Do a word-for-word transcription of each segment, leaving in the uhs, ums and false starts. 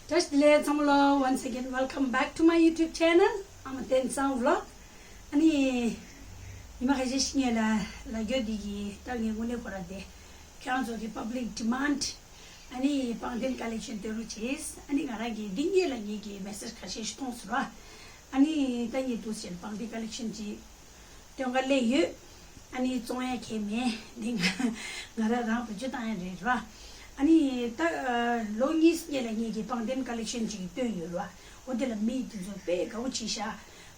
བཀྲ་ཤིས་བདེ་ལེགས་ཚང་མ་ལོ། Once again, welcome back to my YouTube channel. I'm Tensang Vlog. ཨ་ནི་ཉི་མ་ཁ་ཤས་ཤིག་ངས་ལ་ལ་རྒྱོ་འདི་གི་ད་ངས་དངོས་གནས་ཁོ་ར་དེ་ཁྱེད་རང་ཚོ་གི་public demand ཨ་ནི་པང་གདན་collection སྟོན་རོགས་བྱས། ཨ་ནི་ང་རང་གི་འདི་ངས་ལ་ངས་ཀྱི་message ཁ་ཤས་ཤིག་མཐོང་སོང་ར། ཨ་ནི་ད་ངས་འདུག་ཟེར་པང་གདན་collection ཅིག་སྟོན་ག་སླེབས་ཡོད། ཨ་ནི་བཙོང་ཡ་གས་མེད། འདི་ང་ང་རང་རང་བེད་སྤྱོད་བཏང་ཡ་རེད་ར། ཨ་ནི་ད་ལོ་གཉིས་སྔོན་ལ་ངས་ཀྱི་པང་གདན་collection ཅིག་བཏོན་ཡོད་ར། འོ་དེ་ལ་མི་དེ་ཚོ་དཔེ་དགའ་བོ་བྱས་ཤག་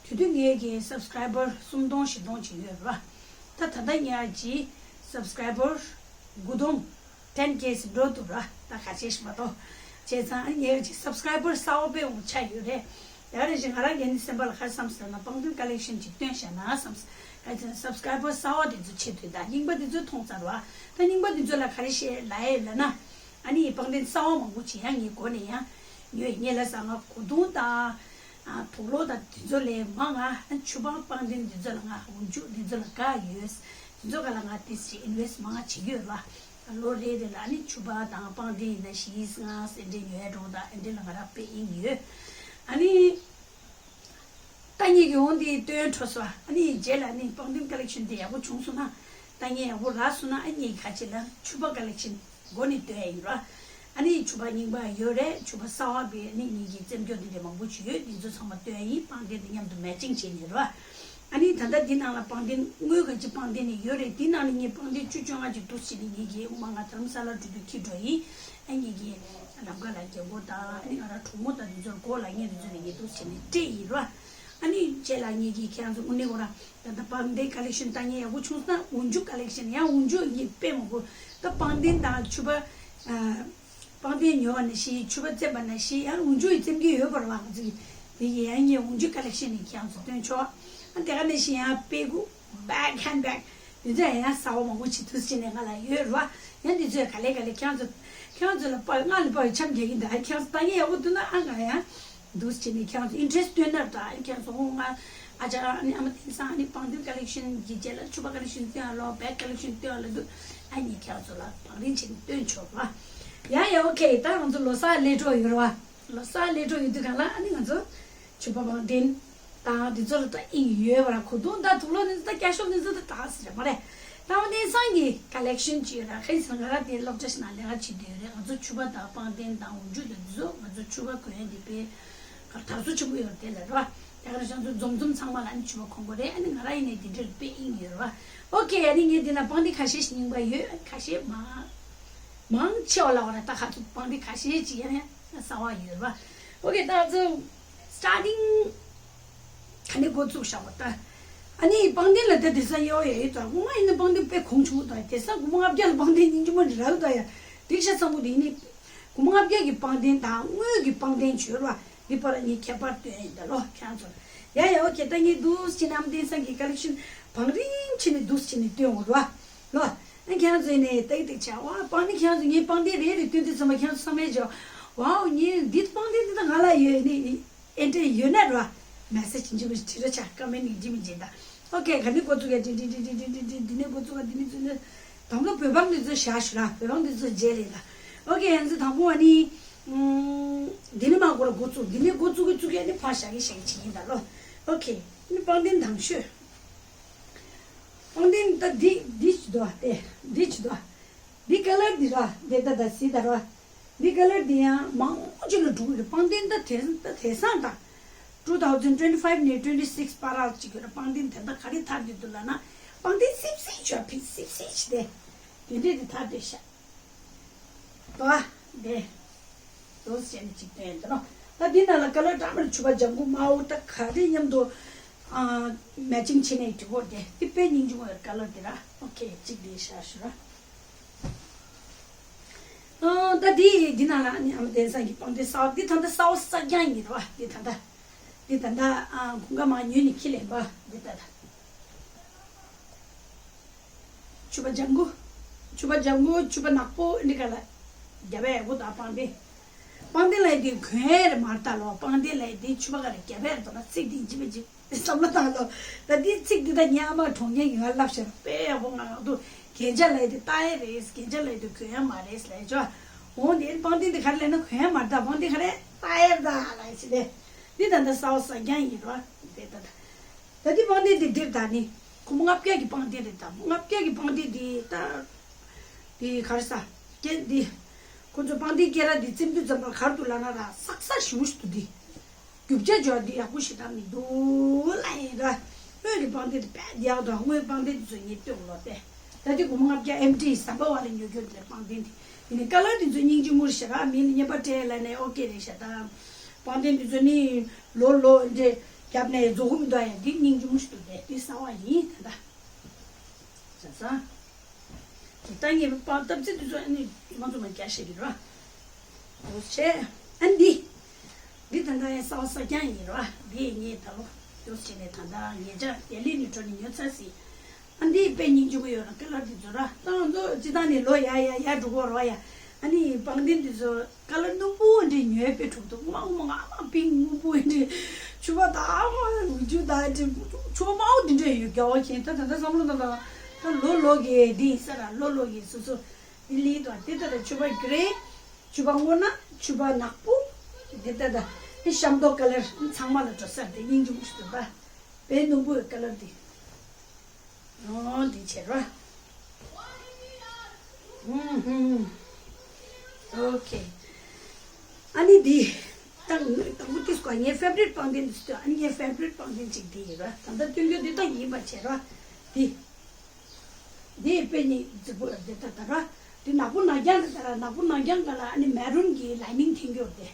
དེ་དུས་ངས་ཀྱི་subscriber སུམ་སྟོང་བཞི་སྟོང་ཅིག་ཡོད་ར། ད་ད་ལྟ་ངས་ཀྱི་subscriber དགུ་སྟོང་ten K འགྲོ་འདུག་ར། ད་ག་བྱེད་ཤི་མ་གཏོགས། བྱས་ཙང་ཨ་ངས་ཀྱི་subscriber གསར་པ་དཔེ་འོང་ཆགས་ཡོད་རེད། ཡ་རེ་བཞིན་ང་རང་གི་ནི་སེམས་པ་ལ་ག་བསམ་ཟེར་ན་པང་གདན་collection ཅིག་བཏོན་བཞག་ན་བསམ། ག་ཅི་ན་subscriber གསར་པ་དེ་ཚོ་ཆེད་དུ་ད་རྙིང་པ་དེ་ཚོ་མཐོང་ཚར་བ། ད་རྙིང་པ་དེ་ཚོ་ལ་ག་རེ་བཤད་ལ་ཡོད་ལ་ན། ཨ་ནི་པང་གདན་གསར་པ་མང་པོ་ཅིག་ཡང་ངའི་སྒོ་ནས་ཡང་ཉོས་ངེད་ལ་ས་ང་གོ་དུང་དང་། དུག་ལོག་དང་དེ་ཚོ་ལས་མང་ང་ཆུ་པང་པང་གདན་དེ་ཚོ་ལ་ང་འུ་འཇུག་དེ་ཚོ་ལ་དགའ་ཡོད། དེ་ཚོ་ག་ལ་ང་དེ་ཞིག་invest མང་ང་བྱེད་ཀྱི་ཡོད་ལ། ལོ་རེ་རེ་ལ་ཨ་ནི་ཆུ་པང་དང་པང་གདན་ཡིན་ན་བཞི་ལྔ་ཨེ་འདྲ་ཉོས་འགྲོ་དང་ཨེ་འདྲ་ལ་ང་རང་དཔེ་ཡིན་ཡོད། ཨ་ནི། ད་ངེད་ཀྱི་འོང་དེ་སྟོན་འཕྲོ་སོ། ཨ་ནི་རྗེས་ལ་ནི་པང་གདན་collection དེ་ཡག་པོ་བྱུང་སོང་ན། ད་ངས་ཡག་པོ་རག་སོང་ན་ཨ་ནི་ཁ་ཆེ་ལ་ཆུ་པ་collection སྒོ་ནས་སྟོན་ཡ་ཡིན་ར། ཨ་ནི་ཆུ་པ་རྙིང་པ་ཡོད་རེད། ཆུ་པ་གསར་པ་བའི་ཨ་ནི་ངེད་ཀྱི་རྩེད་འཇོ་དེ་འདྲ་མང་པོ་ཅིག་ཡོད། དེ་ཚོ་ཚང་མ་སྟོན་ཡ་ཡིན། པང་གདན་དེ་མཉམ་དུ་matching བྱས་ནས་ར། ཨ་ནི་ད་ལྟ་འདི་ནང་ལ་པང་གདན་དངུལ་ག་ཅིག་པང་གདན་ནི་ཡོད་རེད། འདི་ནང་ནས་ངས་པང་གདན་བཅུ་བཅོ་ལྔ་ཅིག་འདུག་བྱས་ནས་ངེད་ཀྱི་དབུ་མ་ང་དྷ་རམ་ས་ལ་འགྲོ་དུས་འཁྱེར་འགྲོ་ཡིན། ཨ་ངེད་ཀྱི་ལམ་ཁ་ལ་རྒྱལ་སྒོ་དང་ཨ་ནི་ང་རང་གྲོགས་མོ་དང་འདི་ཚོར་སྒོ་ལ་ངས་འདི་ཚོ་ནས་ངས་འདུག་བྱས་ནས་སྤྲད་ཡིན་ར། ཨ་ནི་རྗེས་ལ་ངེད་ཀྱི་ཁྱེད་རང་ཚོ་དངོས་གནས་ཁོ་རང་ད་ལྟ་པང་གདན་collection ལྟ་ངན་ཡག་པོ་བྱུང་སོང་ན་འོག་འཇུག་collection ཡང་འོག་འཇུག་ངས་དཔེ་མང་པོ་ད་པང་གདན་དང་ཕྱུ་པ། པང་གདན་ཉོ་བ་ནང་བཞིན་ཕྱུ་པ་བཙེམ་པ་ནང་བཞིན་ཡང་འོག་འཇུག་ཡི་བཙེམ་གྱི་ཡོད་པར་བ་ང་ཚོ་གི་དེ་ཡི་ཡང་ངས་འོག་འཇུག་collection ནས་ཁྱེད་རང་ཚོ་སྟོན་ཆོག་ཨ་དེ་ག་ནང་བཞིན་ཡང་དཔེ་ཁུག bag handbag དེ་ཚོ་ཡང་གསར་པ་མང་པོ་ཅིག་འདུག་བྱས་ནས་ང་ལ་ཡོད་རེད་བ། ཡང་འདི་ཚོ་ཡང་ག་ལེ་ག་ལེ་ཁྱེད་རང་ཚོ་ཁྱེད་རང་ཚོ་ལ་དཔའ་ང་ལ་དཔའ་བའི་འཆམ་རྒྱག་གི་འདུག་ཨ་ཁྱེད་རང་ཚོ་ལྟ་ངན་ཡག་པོ་འདུག་ན་ཨ་ང་ཡང་འདུག་བྱས་ནས་ཁྱེད་རང་ཚོ་interest སྟོན་ན་འདྲ། ཨ་ཁྱེད་རང་ཚོ་ཧོ་ང་ཨ་ཅག་ཨ་ནི་ཨ་མ་བསྟན་སང་ཨ་ནི་པང་གདན་collection གི་རྗེས་ལ་ཕྱུ་པ་collection སྟོན་ཨ་ལོ་bag collection སྟོན་ཨ་ལོ་འདུག་ཨ་ནི་ཁྱེད་རང་ཚོ་ལ་བང་རིན་ཆེན་སྟོན་ཆོག་བ། ཡ་ཡ་okay ད་ང་ཚོ་ལོ་གསར་སླེབས་འགྲོ་ཡོད་རེད་བ། ལོ་གསར་སླེབས་འགྲོ་ཡོད་དུས་གང་ལ་ཨ་ནི་ང་ཚོ་ཕྱུ་པ་པང་གདན་དང་དེ་ཚོ་ལ་ད་ཨིན་ཡོད་བ་ར། གོ་དུང་ད་དུག་ལོག་ནི་ཚོ་ད་སྐྱ་ཤོག་ནི་ཚོ་ད་དག་ཟེར་མ་རེད། ད་བ་ནི་སང་གི་collection ཅིག་ཡོད་ར། ཁ་ཡིན་ཟེར་ང་ར་དེ་སློབ་གྲྭ་ཞིག་ནང་ལས་ཀ་བྱེད་དུས་ཡོད་རེད། ང་ཚོ་ཕྱུ་པ་དང་པང་གདན་དང་འོག་འཇུག་དེ་ཚོ་ང་ཚོ་ཕྱུ་པ་གོན་དེ་དཔེ་གར་དར་སོ་ཆེན་པོ་ཡོད་དེ་ལ་ར། དེ་གར་ཤང་ཚོ་འཛོམས་འཛོམས་ཚང་མ་ལ་ནི་ཕྱུ་པ་གོན་དགོས་རེད། ཨ་ནི་ང་ར་ཡིན་ནའི་དེ་འདྲར་དཔེ་ཨིན་ཡོད་ར། okay ཨ་ནི་ངས་དེ་ན་པང་གདན་ཁ་ཤས་ཤིག་རྙིང་པ་ཡོད། ཁ་ཤས་མ་མང་ཆེ་བ་ལ་བ་ར་ད་ཁ་ཚུགས་པང་གདན་ཁ་ཤས་ཅིག་ཡང་ཡང་གསར་པ་ཡོད་ར། okay ད་ཚོ་starting ག་ནས་འགོ་བཙུགས་བཞག་པ་ད། ཨ་ནི་པང་གདན་ལ་ད་དེང་སང་གཡོ་ཡ་ཡོད་ད། སྔོན་མ་ཡིན་ན་པང་གདན་དཔེ་གོང་ཆུང་ད། དེང་སང་སྒོར་མོ་ལྔ་བརྒྱ་ལ་པང་གདན་སྙིང་རྗེ་མོ་འདྲ་རག་ད་ཡ། དེ་ཤ་ཚང་པོ་དེ་ནི་སྒོར་མོ་ལྔ་བརྒྱ་གི་པང་གདན་དང་དངུལ་གྱི་པང་གདན་བྱོས་ར། འདི་པར་ངས་ཁྱད་པར་སྟོན་ཡིན་ད་ལོ་ཁྱེད་ཚོ། ཡ་ཡ okay ད་ངས་འདུག་ཅི་ནམ་དེང་སང་གི་collection བང་རིམ་ཕྱེ་ནས་འདུག་ཅི་ནས་སྟོན་འོ་ར། ལོ། ཨ་ཁྱེད་ཚོ་ནས་ཏག་ཏག་བྱ་བ་པང་གདན་ཁྱེད་ཚོ་ངའི་པང་གདན་རེ་རེ་སྟོན་དུས་ཙམ་པ་ཁྱེད་ཚོ་བསམ་ཡས་བྱ། wow ངའི་འདི་པང་གདན་འདི་ད་ང་ལ་ཡོད་ནི་ཨེ་འདྲ་ཡོད་ན་ར། message འཇི་མི་བྲི་ར་ཆ་ཀ་མེན་ནི་འཇི་མི་འཇི་ད། okay ག་ནས་འགོ་བཙུགས་ཡ་འདི་འདི་འདི་འདི་འདི་འདི་འདི་ནས་འགོ་བཙུགས་ཡ་འདི་ནས་བཙུགས་ནས་དང་པོ་བོད་པང་འདི་ཚོ་བཞག་ཞུ་ར། བོད་པང་འདི་ཚོ་རྗེས་ལས་ལ། okay ཡང་ཚེ་དང་པོ་ཨ་ནི། འདི་ནས་མ་འགོ་ལ་འགོ་བཙུགས་འདི་ནས་འགོ་བཙུགས་གི་བཙུགས་ཡ་ནི་ཕར་བཞག་གི་བཞག་གི་བྱེད་ཀྱིན་ད་ལོ། okay ནི་པང་གདན་དང་ཤོས། པང་གདན་ད་འདི་འདི་ཅི་དོ་དེ་འདི་ཅི་དོ། འདི་color འདི་ར་འདི་ད་ད་སི་ད་ར། འདི་color འདི་ཡང་མང་པོ་ཅིག་ལ་འགྲོ་གི་རེད། པང་གདན་ད་དེ་ད་དེང་སང་ད། two thousand twenty five ནས་twenty six བར་ཅིག་གི་ར་པང་གདན་དེ་ད་ག་རེ་ཐར་འདི་འདུག་ལ་ན། པང་གདན་སིབ་སིབ་ཆོ་ཕི་སིབ་སིབ་ཆི་དེ། དེ་འདྲས་དེ་ཐར་འདི་ཤ། ད་དེ། དོ་སེ་ནི་ཅིག་སྟོན་དེ་ནོ། ད་འདི་ནང་ལ་color འདྲ་མིན་ཕྱུ་པ་ལྗང་གུ་དམར་པོ་ད་ག་རེ་མཉམ་དུ་ཨ་matching བྱེད་ནས་འགྲིག་གོ། དེ་དེ་དཔེ་སྙིང་རྗེ་མོ་ཡོད་color དེ་ར། okay གཅིག་དེ་ཤ་ཞུ་ར། ཨ་ད་འདི་འདི་ནང་ལ་ནི་ཨ་མ་བསྟན་སང་གི་པང་གདན་གསར་པ་འདི་ད་ལྟ་གསར་པ་གསར་རྐྱང་ཡིན་ར་བ། འདི་ད་ལྟ་འདི་ད་ལྟ་ཨ་གུང་ཁ་མ་ཉོས་ནས་ཁྱི་ལེན་པ་འདི་ད་ལྟ། ཕྱུ་པ་ལྗང་གུ། ཕྱུ་པ་ལྗང་གུ་ཕྱུ་པ་ནག་པོ་འདི་ག་ལ། རྒྱབ་ཡ་གུ་དང་པང་གདན། པང་གདན་ལ་ཡི་དེ་གོན་ཡ་རེ་མར་ལྟ་ལོ། པང་གདན་ལ་ཡི་དེ་ཕྱུ་པ་ག་རེ་རྒྱབ་ཡ་རེ་དོ་ན་ཚིག་དེ་འཇི་མི་འཇི་བསམ་བློ་བཏང་ལོ། ད་དེ་ཚིག་དེ་ད་ཉི་ཨ་མ་གྲོངས་མཁན་ཡོད་ལབ་ཤེར་དཔེ་ཡག་པོ་ང་རང་དུ་རྒྱན་ཆ་ལ་ཡི་དེ་ལྟ་ཡ་རེད། རྒྱན་ཆ་ལ་ཡི་དེ་གོན་ཡ་མ་རེད་ལབ་ཅོ། འོང་དེ་པང་གདན་དེ་ག་རེ་ལབ་ན་གོན་ཡ་མ་རེད། ད་པང་གདན་ག་རེ་ལྟ་ཡ་ད་ལ་ཞིག་རེད། འདི་ད་ལྟ་གསར་པ་གཟར་རྐྱང་ཡིན་རོ། དེ་ད་ད་ད་འདི་པང་གདན་དེ་འདིར་ད་ནི་ཁོ་མོ་ལྔ་བརྒྱ་གི་པང་གདན་རེད། ད་ལྔ་བརྒྱ་གི་པང་གདན་དེ་ད་དེ་ག་རེ་ཟ་སྐད་འདི་ཁོ་ཚོ་པང་གདན་སྐེ་རགས་འདི་བཙེམ་དུས་ཙམ་པ་ག་རེ་འདུག་ལབ་ན་ར་སག་སག་ཞུ་ཞུ་འདུག་འདི། རྒྱུ་ཆ་འཇོག་འདི་ཡག་པོ་ཞེ་དྲག་མི་འདུག་ལབ་ཡིན་ར། དངུལ་གྱི་པང་གདན་དེ་དཔེ་བདེ་ཡག་འདུག་དངུལ་པང་གདན་དེ་ཚོ་ངས་སྟོན་ལོ་སྟེ། ད་དེ་སྒོར་མོ་ལྔ་བརྒྱ་ཨེམ་ཊི་ཟམ་པ་བ་ལ་ཉོ་རྒྱུ་དེ་པང་གདན་དེ་ཡིན་ནི། ཀ་ལར་དེ་ཚོ་སྙིང་རྗེ་མོ་རེད་ཤག་མི་ལ་རྔན་པ་སྤྲད་ལབ་ནས་ཨོ་ཀེ་རེད་ཤག་ད་པང་གདན་དེ་ཚོ་ནི་ལོ་ལོ་འདྲེ་རྒྱབ་ནས་རྫོགས་གི་མི་འདུག་ཡ། འདི་སྙིང་རྗེ་མོ་ཞིག་འདུག་སྟེ། འདི་གསར་པ་ཡིན་ད་ད། ཟ་ས། ད་ངས་པང་སྟབས་རྩེ་དེ་ཚོ་ཨ་ནི་མ་ཚོ་མ་རྒྱ་ཤེས་ཀྱི་རོ། འོ་བྱས། ཨ་འདི། འདི་ད་ལྟ་ཡང་གསར་པ་གཟར་རྐྱང་ཡིན་རོ། འདི་ངས་ད་ལོ། འོ་བྱས་ནས་ད་ལྟ་ངེད་ཅག་ལྡི་ལི་ནས་འགྲོ་ནས་ཉོ་ཚར་ཟིན། ཨ་འདི་དཔེ་སྙིང་རྗེ་པོ་ཡོད་ར། ཀ་ལར་དེ་ཚོ་ར། ད་ང་ཚོ་སྤྱི་བཏང་ནས་ལོ་ཡར་ཡར་ཡར་འགྲོ་གོ་རོ་ཡ། ཨ་ནི་པང་གདན་དེ་ཚོ། ཀ་ལར་སྣུམ་པོ་འདྲ་ཉོས་པའི་གྲུབ་འདུག་དམར་མོ་ང་མ་པིང་སྔོན་པོ་འདྲ། ཕྱུ་པ་དག་མ་འུ་ཅུ་དག་འདྲ། ཕྱུ་པ་དམར་པོ་འདི་འདྲ་ཡོད་རྒྱ་བོ་ཁྱེད་ད་ད་ལྟ་བསམ་བློ་བཏང་དང་། ད་ལོ་ལོ་གི་འདི་ཡིན་ས་ར། ལོ་ལོ་གི་སོ་སོ་འདི་ལི་དང་འདི་ལྟ་ད་ཕྱུ་པ་གྷི་རེ། ཕྱུ་པ་སྔོ་ནག་ཕྱུ་པ་ནག་པོ། འདི་ལྟ་ད་འདི་ཤམ་ཐོག་ཀ་ལར་ཚང་མ་ལ་འགྲོ་ས་འདི་སྙིང་རྗེ་མོ་ཞིག་འདུག་ད་དཔེ་སྣུམ་པོའི་ཀ་ལར་འདི། ཨོ་འདི་བྱེད་རོགས། ཧུམ་ཧུམ། ཨོ་ཁེ། ཨ་ནི་འདི། དང་དང་པོ་ཏིས་ཀོ་ངའི་ཕེ་བ་རིཊ་པང་གདན་འདི་སྟོན། ཨ་ནི་ངའི་ཕེ་བ་རིཊ་པང་གདན་གཅིག་འདི་ཡིན་ར། ད་ལྟ་སྟོན་རྒྱུ་འདི་ད་ཡིན་པ་བྱེད་རོགས། འདི། འདི་དཔེ་ནི་རྫིག་པོ་ར། འདི་ད་ད་ར། འདི་ནག་པོ་ནག་རྐྱང་རེད། ད་ར་ནག་པོ་ནག་རྐྱང་ག་ལ་ཨ་ནི་མེ་རུན་གྱི་ལའི་ནིང་འཐེན་རྒྱུ་རེད་དེ།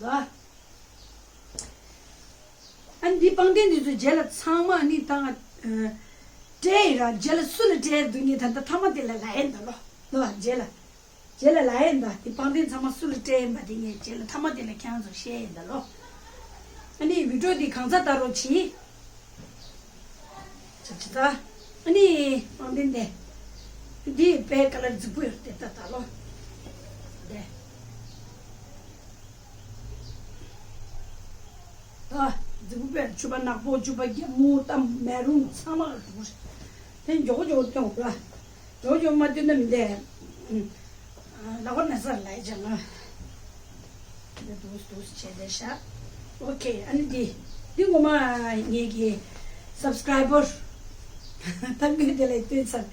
ལ། ཨ་ནི་འདི་པང་གདན་འདི་ཚོ་རྗེས་ལ་ཚང་མ་ནི་ད་ང་སྤྲད་ཡིན་ར། རྗེས་ལ་སུ་ལ་སྤྲད་འདུག་ངས་ད་ལྟ་མཐའ་མ་དེ་ལ་ལབ་ཡིན་ད་ལོ། ལོ་རྗེས་ལ། རྗེས་ལ་ལབ་ཡིན་ད། འདི་པང་གདན་ཚང་མ་སུ་ལ་སྤྲད་ཡིན་པ་དེ་ངས་རྗེས་ལ་མཐའ་མ་དེ་ལ་ཁྱེད་རང་ཚོར་བཤད་ཡིན་ད་ལོ། ཨ་ནི་བི་ཌིའོ་འདི་གང་ཚ་ལྟ་རོགས་གྱིས། ཆ་ཆ་ད། ཨ་ནི་པང་གདན་དེ། འདི་དཔེ་ཀ་ལར་རྫིག་པོ་ཡོད་དེ་ད་ད་ལོ། དེ། ད། རྫིག་པོ་དཔེ་ཕྱུ་པ་ནག་པོ་ཕྱུ་པ་རྒྱ་མོ་ད་མེ་རུན་ཚང་མ་ལ་འདུག་རེད། དེ་མགྱོགས་མགྱོགས་སྟོན་དགོས་ར། མགྱོགས་མགྱོགས་མ་སྟོན་ན་མི་འདས། ལག་པ་ན་ས་ལ་ཡ་ཅང་ང་། འདི་འདུག་འདུག་བྱས་བསྡད་ཤག་ཨོ་ཁེ། ཨ་ནི་འདི། འདི་ངོ་མ་ངེད་ཀྱི་སབ་སི་ཀ་རའི་བར། ད་ངས་དེ་ལ་བསྟན་ཚར།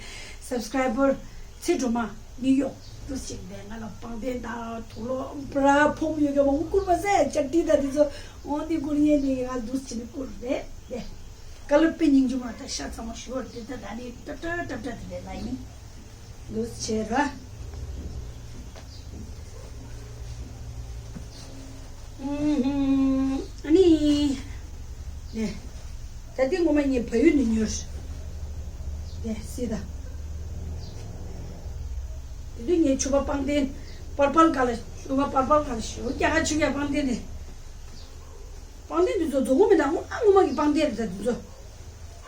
སབ་སི་ཀ་རའི་བར་ཚེ་སྒྲོལ་མ་ནིའུ་ཡོག་ཏུ་ཞིག་ནས་ང་ལ་པང་གདན་དང་དུག་ལོག་བྲ་ཕོམ་ཡོད་མཁན་མང་པོ་བསྐུར་བ་ཟེར། ཅག་ཏི་ད་དེ་ཚོ་འོང་དེ་བསྐུར་ཡས་ནི་ང་འདུག་བྱས་ནས་བསྐུར་རེད་དེ། ཀ་ལར་དཔེ་སྙིང་རྗེ་མོ་ད་ཤ་ཚ་མོ་ཞུ་བར་དེ་ད་ད་ནི་ཏྲ་ཏྲ་ཏྲ་ཏྲ་དེ་ལས་ལ་ཡིན། འདུག་བྱས་ར། ཨུམ་ཧུམ། ཨ་ནི། ནས། ད་ལྟའི་ངོ་མ་ངས་བལ་ཡུལ་ནས་ཉོས། ནས་སྲིད་ད། དེ་དུས་ངས་ཕྱུ་པ་པང་གདན། པར་པར་ག་ལ་ཕྱུ་པ་པར་པར་ག་ལ་ཞུ་རྒྱ་གར་ཆུ་རྒྱ་པང་གདན་ནས། པང་གདན་འདི་ཚོ་རྫོགས་མི་འདུག་སྔོན་མ་སྔོན་མ་གི་པང་གདན་རེད་ད་འདི་ཚོ།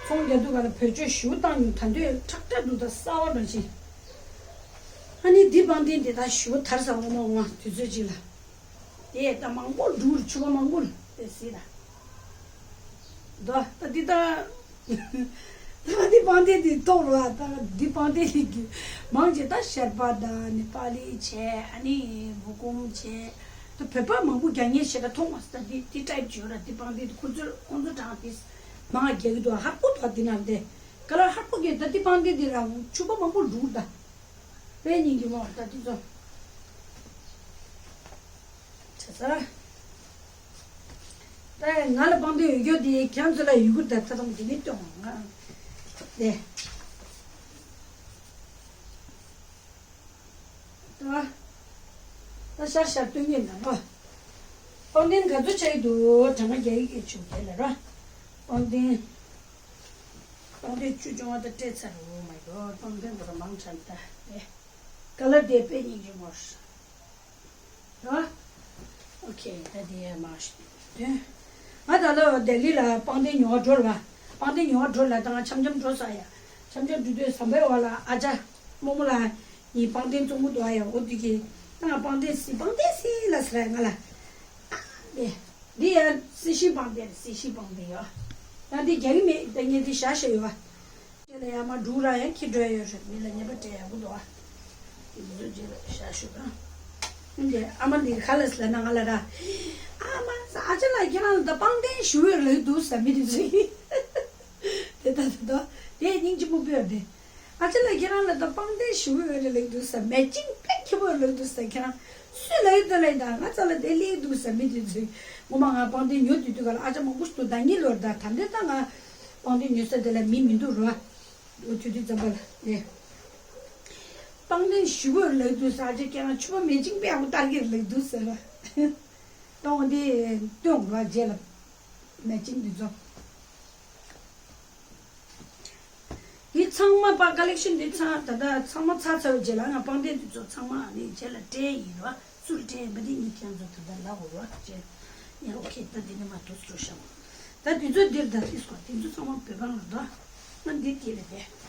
ཚོང་རྒྱག་དུས་ག་ལ་བེད་སྤྱོད་ཞུ་བཏང་མྱོང་། ད་འདོད་ཁྲག་ཁྲག་འདུག་ད་གསར་བ་འདྲ་ཞིག་ཨ་ནི་འདི་པང་གདན་འདི་ད་ཞུ་དར་ས་འོང་མ་འོང་དུས་ཚོད་ཅིག་ལ། དེ་ད་མང་པོ་འདུག་ཕྱུ་པ་མང་པོ་ལ་དེ་སྲིད་ད། ད་ད་འདི་ད། ད་འདི་པང་གདན་འདི་ཐོག་ར་ད་འདི་པང་གདན་འདི་གི་མང་ཆེ་ད་ཤར་པ་ད་ནི་པ་ལི་བྱས། ཨ་ནི་བུ་ཀུམ་བྱས། ད་བོད་པ་མང་པོ་རྒྱག་མཁན་ཞེ་དྲག་མཐོང་མ་སོང་། ད་འདི་འདི་ཊའིབ་བྱས་ཡོད་ར། འདི་པང་གདན་འདི་ཁོ་ཚོས་ཁོ་ཚོ་གྲངས་འདི་མང་རྒྱག་གི་འདུག་ཧར་པོ་ཐོག་འདི་ན་འདི་ག་ལ་ཧར་པོ་གི་ད་འདི་པང་གདན་འདི་ར་ཕྱུ་པ་མང་པོ་འདུག་ད། དཔེ་སྙིང་རྗེ་མོ་ད་འདི་ཚོ། ཆ་ཚ། ད་ང་ལ་པང་གདན་ཡོད་རྒྱུ་དེ་ཁྱེད་ཚོ་ལ་ཡོད་རྒྱུ་ད་ད་དང་དེ་ནས་སྟོན་ང་། དེ། ད། ད་ཤར་ཤར་སྟོན་གྱིན་ད་ལོ། པང་གདན་ག་ཚོད་ཆགས་ཀྱི་འདུག་གྲངས་ཀ་རྒྱག་གི་ཡོད་ཆུ་རྒྱལ་ལ་ར། པང་གདན། པང་གདན་བཅུ་བཅོ་ལྔ་ད་སྤྲད་ཚར། ཨོ་མའི་གོ་པང་གདན་འགོ་ར་མང་དྲགས་ད། ཨེ། ཀ་ལར་དེ་དཔེ་སྙིང་རྗེ་མོ་རེད། ཨོ་ཁེ། ད་དེ་མ་ཞུ་དོན། ང་ད་ལོ་ལྡི་ལི་ལ་པང་གདན་ཉོ་བ་འགྲོ་ར་བ། པང་གདན་ཉོ་བ་འགྲོ་ལ་ད་ང་འཆམ་འཆམ་འགྲོ་ས་ཡ། འཆམ་འཆམ་འགྲོ་དུས་ཟམ་པའི་འོག་ལ་ཨ་ཅག་རྨོ་མོ་ལ་ཡིན་པང་གདན་བཙོང་གི་འདུག་ཨ་ཡ། འོ་དེ་གི་ད་ང་པང་གདན་སྲིད་པང་གདན་སྲིད་ལ་ཟེར་ང་ལ། ཨ་དེ། འདི་ཡང་སྲིད་ཞིའི་པང་གདན་རེད། སྲིད་ཞིའི་པང་གདན་ཡོད། ཡང་འདི་རྒྱག་གི་མེད། ད་ངས་འདི་བཞག་བཞག་ཡོད་པ། ཁྱེད་ལ་ཡར་མར་འགྲོ་ར་ཡང་ཁྱི་འགྲོ་ཡ་ཡོད་རེད། མི་ལ་ཉེས་པ་སྤྲད་ཡག་པོ་འདུག་ཨ། དེ་ཚོ་རྗེས་ལ་བཞག་ཞུ་དང་། འདི་ཨ་མ་འདི་ག་ལ་ཟེར་ན་ང་ལ་ར། ཨ་མ་ས་ཨ་ཅག་ལགས་ཁྱེད་རང་ལ་ད་པང་གདན་ཞུ་འོས་ལོས་འདུག་ཟེར་མི་དེ་ཚོ་ཡིན། དེ་ད་དེ་དོ། དེ་སྙིང་རྗེ་མོ་དཔེ་ཡོད་དེ། ཨ་ཅག་ལགས་ཁྱེད་རང་ལ་ད་པང་གདན་ཞུ་འོས་ལོས་འདུག་ཟེར། མེ་ཅིང་དཔེ་ཁྱི་པོ་ལོས་འདུག་ཟེར། ཁྱེད་རང་སུས་ལོས་འདུག་ལས་ད་ང་ཚ་ལ་དེ་ལས་འདུག་ཟེར་མི་དེ་ཚོ་ཡིན། ངོ་མ་ང་པང་གདན་ཉོ་དུས་དུས་ག་ལ་ཨ་ཅག་མང་པོ་ཞིག་འདུག་ད་གཉིས་ལོར་ད་ད་འདྲེ་ད་ང་པང་གདན་ཉོ་ས་དེ་ལ་མི་མི་འདུག་རོ། འོ་དུས་དུས་ཙམ་པ་ལ་ནས། པང་གདན་ཞུ་དགོས་ལགས་འདུག་ཟེར། ཨ་ཅག་ཁྱེད་རང་ཕྱུ་པ་མེ་ཅིང་དཔེ་ཡག་པོ་ལྟར་གྱི་ལགས་འདུག་ཟེར་བ། ཏོང་འདི་སྟོན་དགོས་རྗེས་ལ་མེ་ཅིང་འདི་ཚོ། འདི་ཚང་མ་པ་ཀ་ལེག་ཤན་འདི་ཚང་ད་ལྟ་ཚང་མ་ཚར་ཚར་བའི་རྗེས་ལ་ང་པང་གདན་འདི་ཚོ་ཚང་མ་ནི་རྗེས་ལ་སྤྲད་ཡིན་རོ། སུ་ལ་སྤྲད་ཡིན་པ་འདི་ངས་ཁྱེད་ཚོ་ད་ལྟ་ལབ་དགོས་རོ། རྗེས་ཡང་ཨོ་ཁེ་ད་འདི་ནས་མ་འདུག་སྤྲོ་ཤག་ད་འདི་ཚོ་འདིར་ད་ལིས་ཀོ་འདི་ཚོ་ཚང་མ་བོད་པ་ང་འདོ། ང་འདི་དེ་ལ་བསྡད།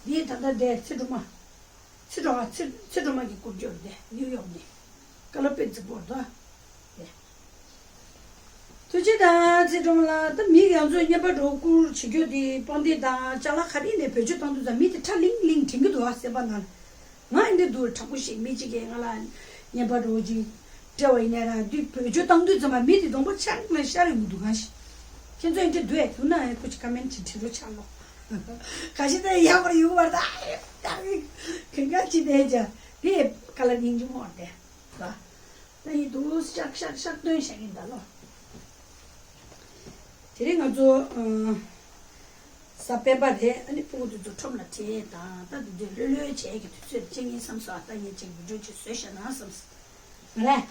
འདི་ད་ལྟ་བསྡད་ཚེ་སྒྲོལ་མ། ཚེ་སྒྲོལ་མ་ཚེ་ཚེ་སྒྲོལ་མ་གི་སྐུ་སྐྱོར་དེ་ནིའུ་ཡོག་ནས་ཀ་ལ་དཔེ་རྫིག་པོར་དོ། དེ་ཐུགས་རྗེ་དང་ཚེ་སྒྲོལ་མ་ལགས། ད་མི་ཡང་ཚོས་བརྙན་པར་འགྲོ་བསྐུར་བྱེད་རྒྱུ་དེ་པང་གདན་དང་ཅ་ལག་ག་རེ་ནས་བེད་སྤྱོད་བཏང་དུས་ཙམ་མི་དེ་ཁྲ་ལིང་ལིང་དྲན་གྱི་འདུག་ཨ། སེམས་པ་ནང་ང་ཡིན་དེ་འདུག་དྲག་པོ་ཞིག་མི་གཅིག་གིས་ང་ལ་བརྙན་པར་འགྲོ་ཅིག་སྤྲད་པ་ཡིན་ན་ར་དུས་བེད་སྤྱོད་བཏང་དུས་ཙམ་པ་མི་དེ་གདོང་པ་ཆག་ལ་ཤར་ཡོང་གི་འདུག་གང་ཞིག་ཁྱེད་ཚོ་ཡིན་དེ་འདུག་ཨེ་འདུག་ན་ཨེ་ཁོ་ཅིག་ཀ་མེན་ཅིག་བྲིས་རོགས་ཆག་ལོ། ག་ཞིག་ད་ཡག་པར་ཡོང་བར་ད་ཨེ་གང་ག་ཅིག་དེ་ཅ་དེ་ཀ་ལ་སྙིང་རྗེ་མོ་བར་དེ་ག་ད་ཡིན་དུ་ཤག་ཤག་ཤག་སྟོན་བཞག་གིན་ད་ལོ། དེ་རིང་ང་ཚོ་ཨ་གཟའ་སྤེན་པ་རེད། ཨ་ནི་སྤུ་གུ་དེ་ཚོ་ཁྲོམ་ལ་ཁྲིད་དང་ད་དེ་དུས་ལྷོད་ལྷོད་བྱས་ཀྱི་དུས་ཚོད་ཅིག་ཡིན་བསམ་སོང་། ཨ་ད་ངས་ཅིག་བི་ཌིའོ་ཅིག་བཟོས་བཞག་ན་བསམ་སོང་། མ་རེད།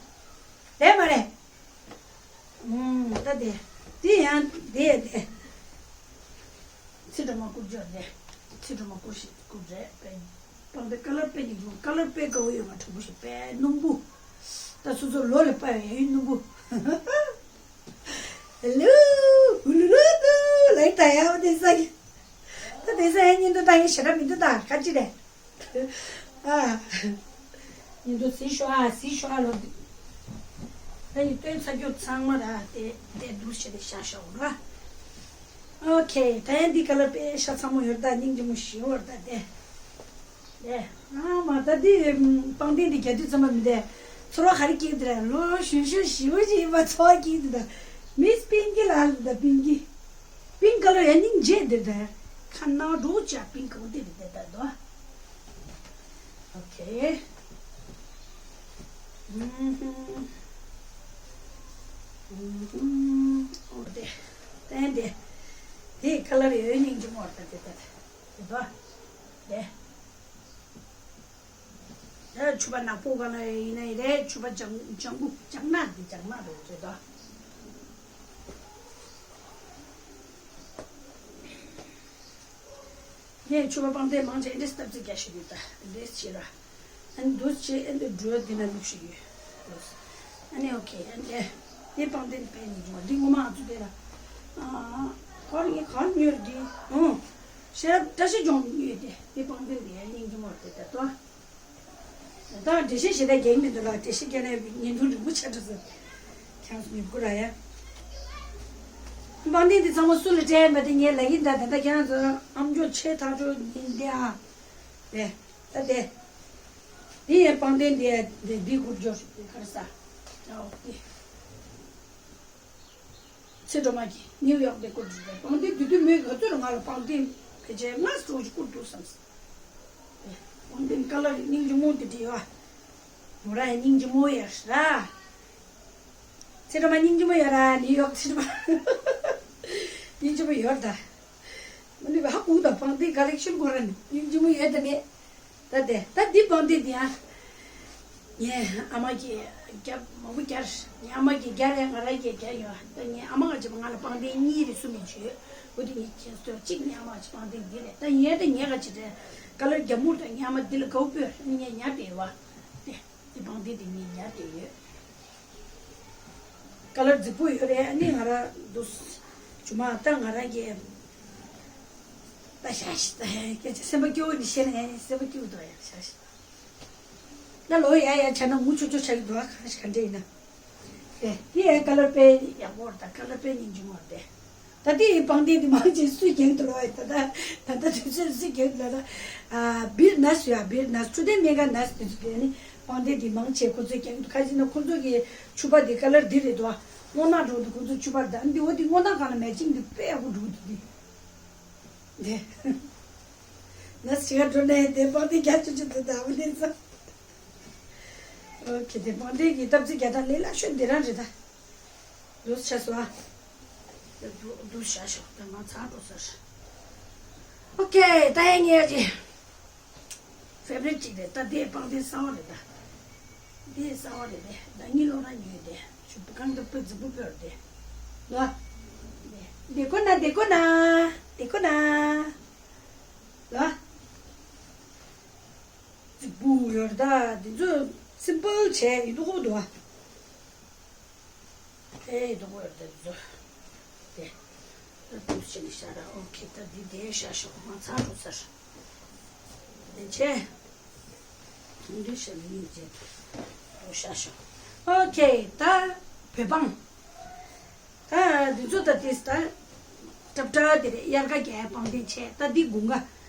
རེད་མ་རེད། ཨུམ་ད་དེ་དེ་ཡང་དེ་དེ། ཚེ་སྒྲོལ་མ་སྐུ་སྐྱོར་དེ། ཚེ་སྒྲོལ་མ་སྐུ་ཞིག་སྐུ་རེད་པས། པང་དེ་ཀ་ལར་དཔེ་ནི་ཀ་ལར་དཔེ་དགའ་བོ་ཡོད་མ་དྲང་པོ་ཞིག་དཔེ་སྣུམ་པོ། ད་སོ་སོ་ལོ་ལ་དཔའ་བའི་ཡུལ་སྣུམ་པོ། ལུ། ཧུ་ལུ་ལུ་ཏུ་ལའི་ད་ཡ་བ་དེ་ས་གི། ད་དེ་ས་ཡ་ཉིན་དུ་ད་ཡ་ཞེ་དྲག་མི་འདུག་ད་ག་ཅི་རེད། ཨ། ཉིན་དུ་སི་ཤོ་ཨ་སི་ཤོ་ཨ་ལོ། ད་ཡི་སྟོན་ཚ་རྒྱུ་ཚང་མ་ར་དེ་དེ་འདུག་ཞེ་དེ་ཤ་ཤ་འོ་ར། ཨོ་ཁེ་ད་ཡ་འདི་ག་ལ་དཔེ་ཤ་ཚ་མོ་ཡོད་ད་སྙིང་རྗེ་མོ་ཞི་བར་ད་དེ། ལས། ཨ་མ་ད་འདི་པང་གདན་འདི་རྒྱ་དུས་ཙམ་པ་མི་འདས། ཚོར་བ་ག་རེ་སྐྱེས་འདི་ར་ལོ་ཞུ་ཞུ་ཞི་བ་ཞིག་ཡིན་པ་ཚོར་བ་སྐྱེས་འདི་ད། མིས་པིང་ཀི་ལ་ལ་ད་པིང་ཀི། པིང་ཀ་ལ་ཡ་སྙིང་རྗེ་འདི་ད། ཁ་ན་འགྲོ་ཅག་པིང་ཀ་འོ་འདི་རེད་འདི་ད་དོ། ཨོ་ཁེ། ཨུམ་ཧུམ། ཨུམ་ཧུམ། ཨོ་དེ། ཏན་དེ། དེ་ཁ་ལ་རེ་ཡོད་སྙིང་རྗེ་མོ་ད་དེ་ད། དེ་དོ། དེ། ད་ཕྱུ་པ་ནག་པོ་ག་ལ་ཡིན་ན་ཡིན་རེད། ཕྱུ་པ་ལྗང་ལྗང་གུ་ལྗང་ནག་འདི་ལྗང་ནག་རེད་རེད་དོ། ངས་ཕྱུ་པ་པང་གདན་མང་ཆེ་འདྲེས་སྟབས་ཚིག་རྒྱ་ཞིག་ཡོད་ད་འདྲེས་བྱེད་ར། ཨ་ནི་འདུས་བྱེད་ཨ་ནི་འགྲོ་འདི་ན་ལུགས་ཤིག་ཡོད། ཨ་ནི་ཨོ་ཁེ་ཨ་ནི་དེ་པང་གདན་དཔེ་ནི་འགྲོ་འདི་ངོ་མ་ང་ཚོ་དེ་ལ། ཨ་ཨ་ཁོ་ངས་གང་ཉོས་འདི་ཨང་། ཤེས་རབ་བཀྲ་ཤིས་ལྗོངས་ཉོས་ཏེ་འདི་པང་གདན་དེ་སྙིང་རྗེ་མོ་དེ་ལྟ་དོ། ད་འགྲེལ་བཤད་ཞེ་དྲག་རྒྱག་མི་འདུག་ལ། འགྲེལ་བཤད་རྒྱག་ན་ཡང་བརྙན་ཐུང་རིང་པོ་ཆགས་འགྲོ་ཟེར། ཁྱེད་རང་ཚོ་ཉོབ་དགོས་ར་ཡ། པང་གདན་འདི་ཚང་མ་སུ་ལ་སྤྲད་མ་དེ་ངས་ལབ་ཀྱིན་ད། ད་ལྟ་ཁྱེད་རང་ཚོ་ཨམ་ཅོག་ཆེ་ཐག་ཆོད་ཡིན་དེ་ཨ། དེ་ད་དེ། འདི་ཡང་པང་གདན་འདི་འདི་འདི་སྒུར་འཇོག་ཞིག་དེ་གར་ས། ཨོ་དེ། ཚེ་སྒྲོལ་མ་གིས་ནིའུ་ཡོག་དེ་བསྐུར་འདུག་པང་གདན་དེ་དུས་མོས་ག་ཚོད་ང་ལ་པང་གདན་ཕལ་ཆེར་ལྔ་སོགས་ཀྱི་བསྐུར་འདུག་བསམ། པང་གདན་ཀ་ལར་སྙིང་རྗེ་མོ་དེ་བྲིས་བ། མོ་ར་ཡང་སྙིང་རྗེ་མོ་ཡོད་ར། ཚེ་སྒྲོལ་མ་སྙིང་རྗེ་མོ་ཡོད་ར་ནིའུ་ཡོག་ཚེ་སྒྲོལ་མ། སྙིང་རྗེ་མོ་ཡོད་ད། མ་ནི་བ་ཧ་གུ་དང་པང་གདན་ག་ལེགས་ཤོན་གོ་ར་ནི་སྙིང་རྗེ་མོ་ཡོད་ད་མེད། ད་དེ་ད་འདི་པང་གདན་འདི་ཡང་། ངས་ཨ་མ་གིས་རྒྱབ་མང་པོ་རྒྱབ། ངའི་ཨ་མ་གིས་རྒྱབ་རེད། ང་རང་གིས་རྒྱབ་ཡོད། ད་ངའི་ཨ་མ་ག་ཅིག་ང་ལ་པང་གདན་གཉིས་རེ་གསུམ་ཡིན་བྱོས། འོ་དེ་ངས་ཁྱེད་ཚོ་གཅིག་ངའི་ཨ་མ་ག་ཅིག་པང་གདན་འདི་རེད། ད་ངས་ད་ངས་ག་ཅིག་རེད། ཀ་ལར་རྒྱ་མུར་དང་ངའི་ཨ་མ་འདི་ལ་དགའ་བོ་སྤོས་ངས་ཉར་བསྡད་ཡོད་བ། དེ་དེ་པང་གདན་དེ་ངས་ཉར་བསྡད་ཡོད། ཀ་ལར་རྫིག་པོ་ཡོད་རེད། ཨ་ནི་ང་རང་འདུག་ཇུ་མ་ད་ང་རང་གིས་ད་ཤ་ཤི་ད་སྐད་ཆ་སེམས་པ་སྐྱོ་བོ་ནི་བཤད་ན་ཡང་སེམས་པ་སྐྱོ་འདུག་ཡ་ཤ་ཤི། ད་ལོ་ཡ་ཡ་བྱས་ན་ངུ་ཆོག་ཆོག་ཆགས་ཀྱི་འདུག་ཨ་ག་ཞིག་ག་འདྲ་ཡིན་ན། དེ་དེ་ཡ་ཀ་ལར་དཔེ་ཡག་པོ་རེད། ད་ཀ་ལར་དཔེ་སྙིང་རྗེ་མོ་རེད། ད་ལྟའི་པང་གདན་འདི་མང་ཆེ་སུས་རྒྱག་འདུག་ལབ་ཡ། ད་ལྟ་ད་ལྟ་དུས་ཚོད་སུས་རྒྱག་འདུག་ལབ་ན། བིར་ནས་ཡ་བིར་ནས་འཕྲོད་བསྟེན་སྨན་ཁང་ནས་དེ་ཚོ་གིས་ནི་པང་གདན་འདི་མང་ཆེ་ཁོ་ཚོས་རྒྱག་འདུག་ག་ཅི་ན་ཁོ་ཚོ་གི་ཕྱུ་པ་འདི་ཀ་ལར་འདི་རེད་དོ། སྔོ་ནག་འགྲོ་འདུག་ཁོ་ཚོ་ཕྱུ་པ་འདི་འདི་འོ་འདི་སྔོ་ནག་གང་ལ་མེ་ཅིང་འདི་དཔེ་ཡག་པོ་འགྲོ་འདུག་འདི། འདི། ནས་ཞིག་འགྲོ་ནས་དེ་པང་གདན་རྒྱག་ཆུ་ཆུ་འདི་ད་འོ་འདི་ཚ། ཨོ་ཁེ། དེ་པང་གདན་གི་སྟབས་ཚིག་རྒྱག་སྟངས་ལས་སླ་ཤོས་འདི་རང་རེད་ད། འདུག་ཆ་སོ་ཨ། འདུག་འདུག་བྱ་ཤོག་ད་ང་ཚར་འགྲོ་ཟེར། ཨོ་ཁེ། ད་ཡིན་ངེས་ཀྱི་ཕེ་བ་རིཊ་ཅིག་རེད་ད། དེ་པང་གདན་གསར་པ་རེད་ད། དེ་གསར་པ་རེད་དེ། ད་གཉིད་ལོག་ན་ཉོས་དེ། ཆུ་བུ་གང་དུ་པེ་རྫིག་པོ་པོར་དེ། ལ། དེ་ཁོ་ན་དེ་ཁོ་ན། དེ་ཁོ་ན། ལ། རྫིག་པོ་ཡོད་ད། དེ་ཚོ་སིམ་པལ་བྱས་ཡིན་འདུག་གོ་འདུག་ཨ། ཨེ་དོ་གོ་དེ་ཚོ། དེ། ད་དུ་ཕྱིན་ཤ་ར། ཨོ་ཁེ། ད་འདི་དེ་ཤ་ཤོག་མ་ཚང་རུ་ཚར། དེ་ཆེ། འདི་ཤ་མི་རྗེ་དུ་ཤ་ཤོག་ཨོ་ཁེ། ད་བོད་པང་། ད་འདི་ཚོ་ད་དེ་ད། ཏྲབ་ཏྲ་དེ་རེད། དབྱར་ཁ་རྒྱག་པང་གདན་བྱས། ད་འདི་དགུན་ཁ།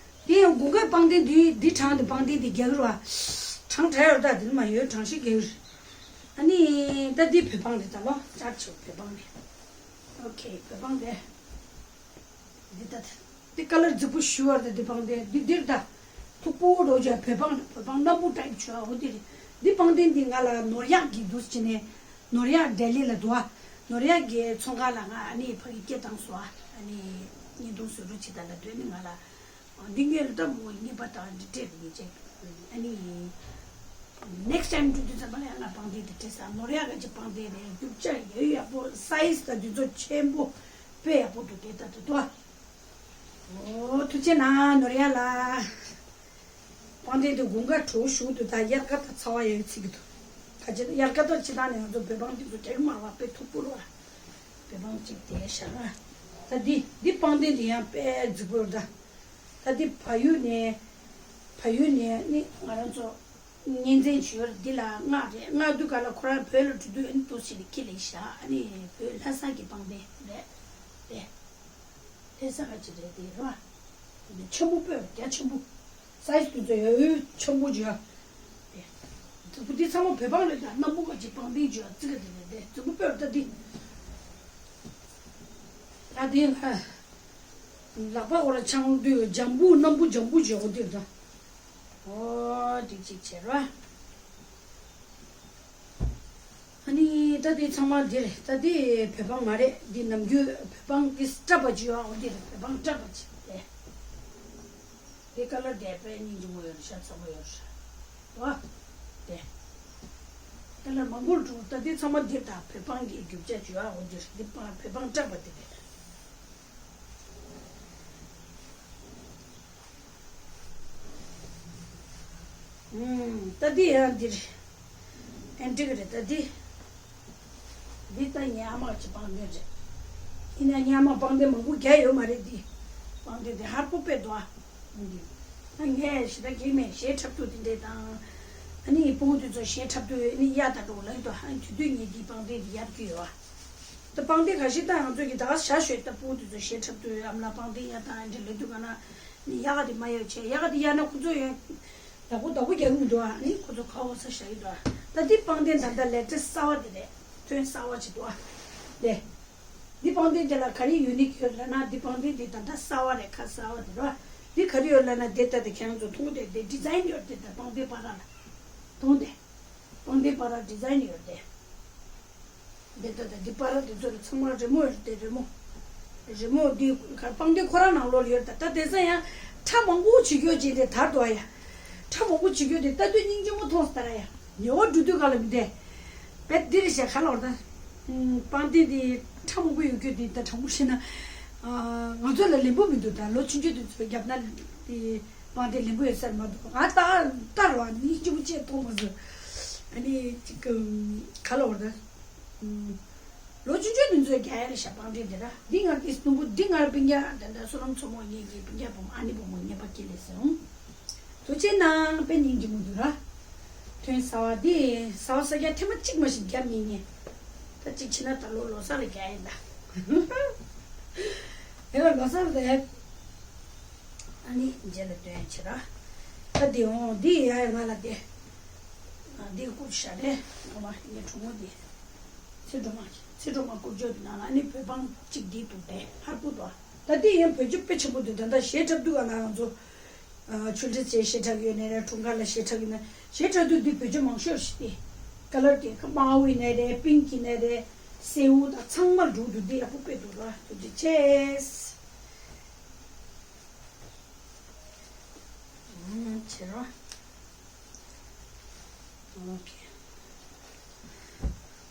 དེ་ཡང་དགུན་ཁའི་པང་གདན་འདི་འདི་གྲང་དེ་པང་གདན་འདི་རྒྱག་རུ་བ། གྲང་དྲག་ཡོད་ད། འདི་མ་ཡོད་གྲང་ཤི་རྒྱག་རུ། ཨ་ནི་ད་འདི་བོད་པང་རེད་ད་ལོ། ཅར་ཆེ་བོད་པང་རེད། ཨོ་ཁེ། བོད་པང་དེ། འདི་ད། འདི་ཀ་ལར་རྫིག་པོ་ཞུ་བར་ད་འདི་པང་གདན་འདི་འདིར་ད། མཐུག་པོ་འགྲོ་བྱ་བོད་པང་བོད་པང་སྣམ་བུ་ཏྲའིབ་བྱོས་ཨ་འོ་འདི་རེད། འདི་པང་གདན་འདི་ང་ལ་ནོར་གཡག་གི་འདུག་ཅི་ནས། ནོར་གཡག་ལྡི་ལི་ལ་འདུག་ཨ། ནོར་གཡག་གི་ཚོང་ཁང་ལ་ང་ཨ་ནི་ཕ་གི་སྐད་བཏང་སོང་ཨ། ཨ་ནི་བརྙན་ཐུང་བཟོ་རོགས་བྱེད་ད་ལབ་དུས་ནི་ང་ལ། འདི་ངས་ལ་ད་མོ་རྔན་པ་དང་འདི་སྤྲད་མི་བྱེད། ཨ་ནི། next time འགྲོ་དུས་ཙམ་པ་ལ་ཡང་ང་པང་གདན་དེ་སྤྲད་ས། ནོར་གཡག་ག་ཅིག་པང་གདན་རེད། རྒྱུ་ཆ་ཡོད་ཡག་པོ། སའི་ཛི་དང་འདི་ཚོ་ཆེན་པོ། དཔེ་ཡག་པོ་འདུག་དེ་ལྟ་དུ་དོ། ཨོ་ཐུགས་རྗེ་གནང་ནོར་གཡག་ལགས། པང་གདན་དེ་དགུན་ཁ་དྲོ་ཞུགས་འདུག་ད་དབྱར་ཁ་ད་ཚ་བ་ཡོད་ཚིག་གི་འདུག་ག་ཅི་ན་དབྱར་ཁ་ད་སྤྱི་བཏང་ནས་ང་ཚོ་བོད་པང་འདི་ཚོ་རྒྱག་གི་མ་རེད་བ། དཔེ་མཐུག་པོ་རེད་བ། བོད་པང་གཅིག་དེ་བཞག་ན། ད་འདི་འདི་པང་གདན་འདི་ཡང་དཔེ་རྫིག་པོ་རེད་ད། ད་འདི་བལ་ཡུལ་ནས། བལ་ཡུལ་ནས་ནི་ང་རང་ཚོ་གཉེན་ཚན་བྱོས་འདི་ལ་མངགས་རེད། མངགས་དུས་ག་ལ་ཁོ་རང་བོད་ལ་འགྲོ་དུས་ཨ་ནི་ཏོག་ཙམ་ནས་ཁྱི་ལས་བཞག་ཨ་ནི་བོད་ལྷ་ས་གི་པང་གདན་རེད། རེད། ལྷ་ས་ག་ཅི་རེད་དེ་རེད་བ། ཆེན་པོ་དཔེ་རྒྱ་ཆེན་པོ། སའི་ཛི་དེ་ཚོ་ཡོད་ཡོད་ཆེན་པོ་ཅིག་ཡོད། དེ་འདི་ཚང་མ་བོད་པང་རེད་ད། སྣམ་བུ་ག་ཅིག་པང་གདན་ཅིག་ཡོད་ཙི་ག་དེ་རེད་དེ། རྫིག་པོ་དཔེ་རེད་ད་འདི། ད་འདི་ལྷ། ལག་པ་འོ་ར་འཆང་དུས་འཇམ་པོ་སྣམ་བུ་འཇམ་པོ་ཅིག་ཡོད་འདི་རེད་ད། ཨོ་འདི་གཅིག་བྱས་ར། ཨ་ནི་ད་འདི་ཚང་མ་འདི་རེད། ད་འདི་བོད་པང་མ་རེད། འདི་ནམ་རྒྱུན་བོད་པང་འདི་སྲབ་པ་ཅིག་ཡོད་ཨ། འོ་འདི་རེད། བོད་པང་སྲབ་པ་ཅིག་དེ། འདི་ཀ་ལར་དེ་དཔེ་སྙིང་རྗེ་མོ་ཡོད་རེད་ཤག་ཚ་པོ་ཡོད་རེད་བ། དེ་ཀ་ལར་མང་པོ་འགྲོ། ད་འདི་ཚང་མ་འདི་དང་བོད་པང་གི་རྒྱུ་ཆ་ཅིག་ཡོད་ཨ། འོ་འདི་རེད། འདི་པང་བོད་པང་སྲབ་པ་འདི་རེད། ཨུམ། ད་འདི་ཡང་འདིར་ཨེན་ཊིག་རེད་ད་འདི། འདི་ད་ངའི་ཨ་མ་གི་པང་གདན་རེད། ཡིན་ན་ངའི་ཨ་མ་པང་གདན་མང་པོ་རྒྱག་ཡོད་མ་རེད་འདི། པང་གདན་དེ་ཧར་པོ་དཔེ་འདུག་ཨ། འདི་ད་ངས་ཞེ་དྲག་གི་མེད། གཞས་འཁྲབ་རྒྱུ་དེ་འདྲས་དང་། ཨ་ནི་སྤུ་གུ་དེ་ཚོ་གཞས་འཁྲབ་དུས་ཨ་ནི་གཡག་དང་འགྲོགས་ལབ་ཀྱི་འདུག་ཨ་ནི་དེ་དུས་ངས་འདི་པང་གདན་འདི་གཡར་གྱི་ཡོད་ཨ། ད་པང་གདན་ཁ་ཤས་ད་ང་ཚོ་གི་ད་ག་ས་བཞག་ཤོད་ད། སྤུ་གུ་དེ་ཚོ་གཞས་འཁྲབ་དུས་ཨ་མ་ལགས་པང་གདན་གཡར་དང་ཨ་འདྲས་ལབ་དུས་ག་ན། ནི་གཡག་དེ་མ་གཡར་བྱས། གཡག་དེ་གཡར་ན་ཁོ་ཚོ་ཡང་ཡག་པོ་བདག་པོ་རྒྱག་གི་མི་འདུག་ཨ། ནི་ཁོ་ཚོ་ག་འོ་ས་བཞག་གི་འདུག་ཨ། ད་འདི་པང་གདན་ད་ལྟ་ལེ་ཊེ་སི་གསར་པ་དེ་རེད། ཐོན་གསར་པ་ཅིག་འདུག་ཨ། ལེ། འདི་པང་གདན་དེ་ལ་ག་རེ་ཡུ་ནིག་ཡོད་ལབ་ན། འདི་པང་གདན་དེ་ད་ལྟ་གསར་པ་རེད། ཁ་གསར་པ་དེ་རེད་བ། འདི་ག་རེ་ཡོད་ལབ་ན། དེ་ལྟ་དེ་ཁྱེད་རང་ཚོ་མཐོང་དེ་དེ་ཌི་ཛའིན་ཡོད་དེ། ད་པང་གདན་བར་ལ་མཐོང་དེ། པང་གདན་བར་ཌི་ཛའིན་ཡོད་དེ། འདི་ལྟ་དང་འདི་བར་འདི་ཚོ་ལ་ཚང་མ་རི་མོ་ཡོད་དེ། རི་མོ། རི་མོ་འདི་ག་པང་གདན་ཁོ་རང་ནང་ལོགས་ལ་ཡོད་ད། ད་དེང་སང་ཡང་ཁྲ་མང་པོ་བྱེད་རྒྱུ་ཅིག་དེ་དར་འདུག་ཨ་ཡ། ཁྲ་མང་པོ་བྱེད་རྒྱུ་དེ་ལྟ་དུས་སྙིང་རྗེ་མོ་མཐོང་སོང་ད་ར་ཡ། ཉེ་བར་འགྲོ་དུས་ག་ལ་མི་བདེ། བེད་འདི་རེད་ཤག་ག་ལོར་ད། པང་གདན་འདི་ཁྲ་མང་པོ་ཡོད་རྒྱུ་འདི་ད་དྲང་པོ་བཤད་ན། ང་ཚོ་ལ་ལེན་པོ་མི་འདུག་ད་ལོ་ཆུང་ཆུང་དེ་ཚོ་རྒྱབ་ན་དེ། པང་གདན་ལེན་པོ་ཡོད་ས་རེད་མ་གཏོགས། ང་ད་ལྟ་རུ་བ་ནི་སྐྱིད་པོ་ཅིག་མཐོང་མ་སོང་། ཨ་ནི་ཅིག་ག་ལ་བར་ད། ལོ་ཆུང་ཆུང་དེ་ཚོས་རྒྱག་ཡ་རེད་ཤག་པང་གདན་དེ་ར། འདི་ང་གི་སྣུམ་པོ། འདི་ང་རང་སྤུན་ཀྱག་ད་ལྟ་བསོད་ནམས་མཚོ་མོ་ངེད་ཀྱི་སྤུན་ཀྱག་བུ་མོ་ཨ་ནི་བུ་མོ་ངེད་པ་སྐྱེ་ལེ་སོང་། ཐུགས་རྗེ་གནང་། དཔེ་སྙིང་རྗེ་མོ་འདུག་ར། ཐོན་གསར་པ་འདི་གསར་པ་གསར་རྒྱག་ཐེངས་མ་གཅིག་མ་ཞིག་རྒྱབ་མྱོང་ངས། ད་གཅིག་བྱས་ན་ད་ལོ་ལོ་གསར་ལ་རྒྱག་ཡིན་ད། ཡ་ལོ་སར་དེ། ཨ་ནི་རྗེས་ལ་སྟོན་བྱེད་ར། ད་འདི་འོང་འདི་ཡ་ཡ་ང་ལ་དེ། འདི་བསྐུར་ཤ་རེ། ངོ་མ་ངའི་གྲོགས་མོ་འདི། ཚེ་སྒྲོལ་མ། ཚེ་སྒྲོལ་མ་བསྐུར་ཆོག་འདི་ནང་ལ་ཨ་ནི་བོད་འབངས་གཅིག་འདི་འདུག་དེ་ཧར་པོ་འདུག་ད་འདི་ཡང་བོད་ཆོས་དཔེ་ཆེན་པོ་འདུག་ད་ལྟ་གཞས་འཁྲབ་དུས་ག་ལ་ང་ཚོ། ཆུ་འདྲི་ཅེས་གཞས་འཁྲབ་ཡོད་ནའི་རེད། འཁྲུངས་སྐར་ལ་གཞས་འཁྲབ་ཡོད་ན་གཞས་འཁྲབ་དུས་འདི་བོད་ཆོས་མང་ཤོས་ཤིག་སྟེ། ཀ་ལར་དེ་དམར་པོ་ཡིན་ནའི་རེད། པིང་ཡིན་ནའི་རེད། སེའུ་དང་ཚང་མ་འདུག་འདུག་འདི་ཡག་པོ་དཔེ་འདུག་ར། ཐུགས་རྗེ་ཆེ། ཨང་ཆེ་ར། ཨོ་ཁེ།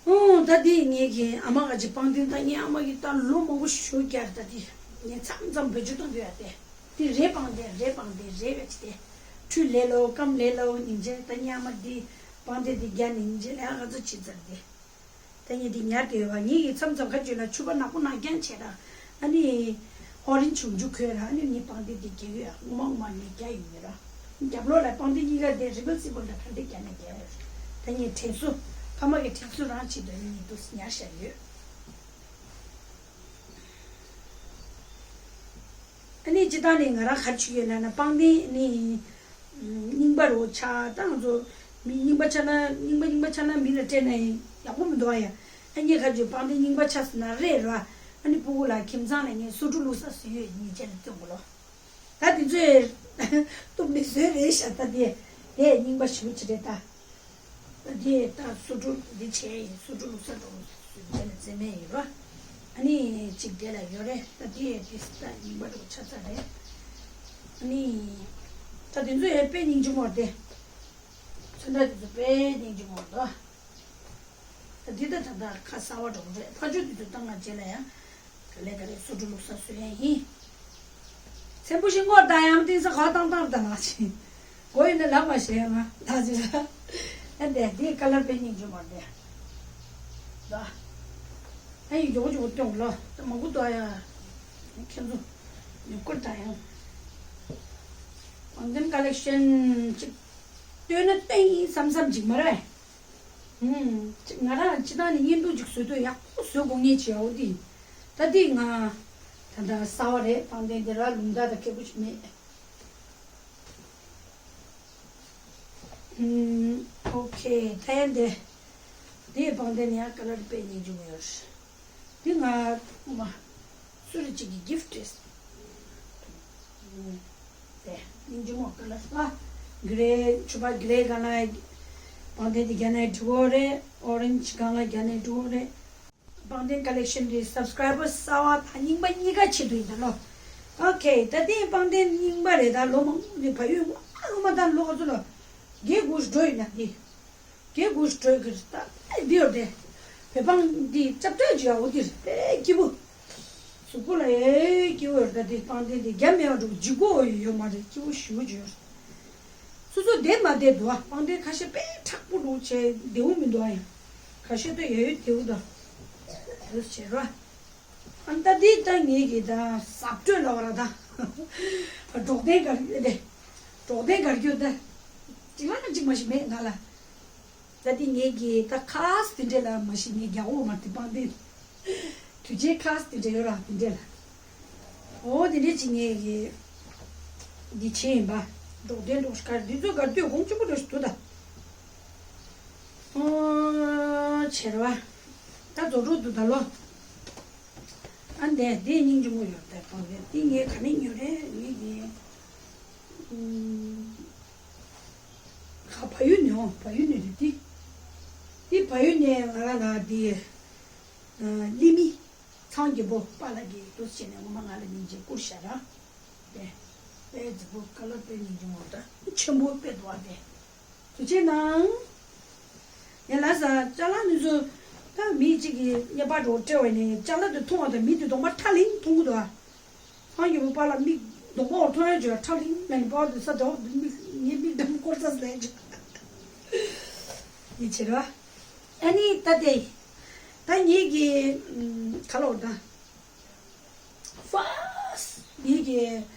ཨོ་ད་འདི་ངེད་ཀྱི་ཨ་མ་ག་ཅིག་པང་གདན་ད་ངའི་ཨ་མ་གི་ད་ལོ་མང་པོ་ཞིག་བརྒྱབ་ད་འདི་ངས་མཚམས་མཚམས་བེད་སྤྱོད་གཏོང་གི་ཡོད་དེ། འདི་རེད་པང་གདན་རེད། པང་གདན་རེད་བས་ཅི་དེ། ཁྲུས་ལས་ལོ་སྐམ་ལས་ལོ་སྙིང་རྗེ། ད་ངའི་ཨ་མ་འདི་པང་གདན་འདི་རྒྱ་ནས་སྙིང་རྗེ་ལས་ཨ་ག་ཚོད་ཅི་ཚར་འདི། ད་ངས་འདི་ཉར་དེ་ཡོད་པ་ངེད་ཀྱི་མཚམས་མཚམས་ཁ་ཅིག་ལ་ཕྱུ་པ་ནག་པོ་ནག་རྐྱང་བྱས་ར། ཨ་ནི། ཧོ་རིན་ཆུང་ཆུང་ཁོས་ར་ཨ་ནི་ངའི་པང་གདན་འདི་རྒྱག་གི་ཡོད། ངོ་མ་ངོ་མ་ངས་རྒྱག་ཡོད་མེད་ར། རྒྱབ་ལོགས་ལ་པང་གདན་གཉིས་ཀ་དེ་རི་བར་སི་བལ་དང་ག་འདྲ་རྒྱག་ནས་རྒྱག་ཡོད། ད་ངས་དྲན་གསོ། ཕ་མ་གི་དྲན་གསོ་རང་ཆེད་དུ་ཨ་ནི་ངས་འདུག་ཉར་བཞག་ཡོད། ཨ་ནི་སྤྱིར་བཏང་ནས་ང་རང་ག་རེ་བྱེད་ཀྱི་ཡོད་ལབ་ན་པང་གདན་ནི། རྙིང་པ་རུ་ཆགས་ད་ང་ཚོ། མི་རྙིང་པ་ཆགས་ན་རྙིང་པ་རྙིང་པ་ཆགས་ན་མི་ལ་སྤྲད་ན་ཡག་པོ་མི་འདུག་ཨ་ཡ། ཨ་ངས་ག་རེ་བྱེད་པང་གདན་རྙིང་པ་ཆགས་ཟེར་ན་རེད་ར། ཨ་ནི་སྤུ་གུ་ལ་ཁྱིམ་ཚང་ལ་ངས་སོ་འཁྲུ་བླུགས་ས་བཟོས་ཡོད་ཉེས་ཆད་ལ་བརྩོན་དགོས་ལོ། ད་དེ་ཚོས་གཏུབ་ནས་བཟོས་རེད་ཤག་ད་དེ་དེ་རྙིང་པ་ཞེ་པོ་ཅིག་རེད་ད། ད་དེ་ད་སོ་འཁྲུ་འདི་བྱས་ཡིན། སོ་འཁྲུ་བླུགས་ས་འགྲོ་བྱས་ནས་རྩེ་མེད་ཡིན་རོ། ཨ་ནི་གཅིག་དེ་ལ་ཡོད་རེད། ད་དེ་དེ་ད་རྙིང་པ་འགྲོ་ཆ་ཚ་རེད། ཨ་ནི་ད་དེ་ཚོ་ཡང་དཔེ་སྙིང་རྗེ་མོ་རེད་དེ། ཚོན་ཁྲ་དེ་ཚོ་དཔེ་སྙིང་རྗེ་མོ་རེད་དོ། ད་འདི་ད་ད་ད་ཁ་གསར་པ་འགྲོ་གི་རེད། ཕ་ཆོས་འདི་ཚོ་བཏང་ང་རྗེས་ལ་ཡང་། ག་ལེ་ག་ལེ་སོ་འཁྲུ་བླུགས་ས་བཟོས་ཡ་ཡིན། མཚན་པོ་ཞིག་ངོར་ད་ཡང་ཏིང་ས་ག་བཏང་བཏང་ད་ལགས་ཤིང་། མགོ་ཡིན་ན་ལག་མ་ཤེས་ང་ད་ཅི་ལ། ཨ་འདས་འདི་ཀ་ལར་དཔེ་སྙིང་རྗེ་མ་རེད། ད། ཨ་ཡིན་མགྱོགས་མགྱོགས་སྟོན་ལོ། ད་མང་པོ་འདུག་ཡ། ཁྱེད་ཚོ། ཉོ་སྐོར་ད་ཡང་། ཝང་ཏན་ཀ་ལེག་ཤན་ཅིག་སྟོན་ན་སྟོན་ཡིན་བསམ་བསམ་ཅིག་མ་རེད། ཧུམ། ང་རང་སྤྱིར་བཏང་ནས་བརྙན་ཐུང་ཅིག་བཟོ་དུས་ཡག་པོ་བཟོ་དགོས་ངེས་བྱས་འོ་དེ། ད་དེ་ང་ད་ལྟ་གསར་པ་རེད། པང་གདན་དེ་ར་ལུང་བསྟན་དང་ཁེ་པོ་ཅིག་མེད། ཧུམ། ཨོ་ཁེ། ད་ཡང་དེ། དེའི་པང་གདན་ཡང་ཀ་ལར་དཔེ་སྙིང་རྗེ་མོ་ཡོད་རེད། འདི་ང་མ། སུ་རེ་གཅིག་གི་གིཕ་རེད། དེ་སྙིང་རྗེ་མོ་ཀ་ལར་ལ། གྷི་རེ་ཕྱུ་པ་གྷི་རེ་སྒང་ལ། པང་གདན་དེ་རྒྱ་ནག་འབྲི་གོ་རེད། ཨོ་རེན་ཇི་སྒང་ལ་རྒྱ་ནག་འབྲི་གོ་རེད། པང་གདན་ཀ་ལེག་ཤན་དེ་སབ་སི་ཀ་རའི་བར་གསར་པ་དང་རྙིང་པ་གཉིས་ཀ་ཆེད་དུ་ཡིན་ད་ལོ། ཨོ་ཁེ། ད་ལྟའི་པང་གདན་རྙིང་པ་རེད། ད་ལོ་མང་པོ་ནས་བལ་ཡུལ་སྔོན་མ་ད་ལོ་ག་ཚོད་ལ། བརྒྱད་དགུ་ཞིག་འགྲོ་ཡིན་ན་དེ། རྒྱལ་སྒོ་ཞིག་གྲོལ་གྱི་རེད། ད་ཨེ་འདི་ཡོད་དེ། བོད་འབངས་འདི་སྐྱབས་བཅོལ་གྱི་ཡ་འོ་འདིར་དཔེ་སྐྱིད་པོ། གཟུགས་པོ་ལ་ཨེ་སྐྱིད་པོ་ཡོད། ད་འདི་པང་གདན་འདི་རྒྱ་མེད་པ་འགྲོ་ལྗིད་ཁོག་ཡོད་མ་རེད། སྐྱིད་པོ་ཞེ་པོ་ཅིག་ཡོད། སོ་སོ་བསྡད་མ་བསྡད་འདུག་ཨ། པང་གདན་ཁ་ཤས་དཔེ་མཁྲེགས་པོ་འགྲོ་བྱས་བདེ་པོ་མི་འདུག་ཨ། ཡང་ཁ་ཤས་ད་ཡ་ཡོད་བདེ་པོ་འདུག་འོ་བྱས་ར། ཨ་ད་འདི་ད་ངེད་ཀྱི་ད་ཟབ་སྤྲོས་ལ་བ་ར་ད། གྲོགས་དན་གར་ཡོད་དེ། གྲོགས་དན་གར་རྒྱུ་ད། གཅིག་ལ་གཅིག་མ་ཞིག་མེད་ང་ལ། ད་འདི་ངེད་ཀྱི་ད་ཁ་སི་དེ་འདྲས་ལ་མ་ཞིག་ངེད་རྒྱག་འོ་མ་དེ་པང་དེ། དུས་ཆེན་ཁ་སི་དེ་འདྲས་ཡོད་ར་དེ་འདྲས་ལ། འོ་དེ་འདྲས་ཅིག་ངེད་ཀྱི། འདི་ཆེ་ཡིན་པ། གྲོགས་དན་གྲོགས་ཤིག་གར་འདི་ཚོ་གར་དུས་གོང་ཆེན་པོ་འདྲ་ཞིག་འདུག་ད། ཨོ། བྱེར་བ། ད་རྫོགས་འགྲོ་འདུག་ད་ལོ། ཨ་འདས་འདི་སྙིང་རྗེ་མོ་ཡོད་པའི་པང་གདན་འདི་ངས་ག་ནས་ཉོས་རེད། ངས་འདི། ཨུམ། ཁ་བལ་ཡུལ་ནས་འོང་། བལ་ཡུལ་ནས་རེད་འདི། འདི་བལ་ཡུལ་ནས་ང་རང་ལ་འདི། ཨ་ལི་མི། ཚང་རྒྱལ་པོ་པཱ་ལགས་ཀྱིས་འདུག་སེ་བྱས་ནས་ངོ་མ་ང་ལ་སྙིང་རྗེ་བསྐུར་བཞག་ར། དེ། དཔེ་རྫིག་པོ་ཀ་ལར་དཔེ་སྙིང་རྗེ་མོ་ད་ཆེན་པོ་དཔེ་འདུག་ཨ་དེ། དུ་ཆེ་ནང་། ཡ་ལ་ས་ཅ་ལག་འདི་ཚོ་ད་མི་གཅིག་གིས་རྙེད་པ་འགྲོ་སྤྲད་པ་ནས་ཅ་ལག་དེ་མཐོང་བ་དང་མི་དེ་གདོང་པ་ཁྲ་ལིང་མཐོང་གི་འདུག་ཨ། ཚང་གི་བུ་པཱ་ལགས་མིག་གདོང་པ་འོར་མཐོང་ཡ་བྱོས་ཁྲ་ལིང་ལ་ནི་པཱ་དེ་ས་དྲག་མིག་ངའི་མིག་འདམ་སྐོར་ས་ལས་བྱོས། ཡིད་ཆེས་ར། ཨ་ནི་ད་དེ། ད་ངེད་ཀྱི་ཁ་ལོ་ད། ཕཱསི་ངེད་ཀྱི་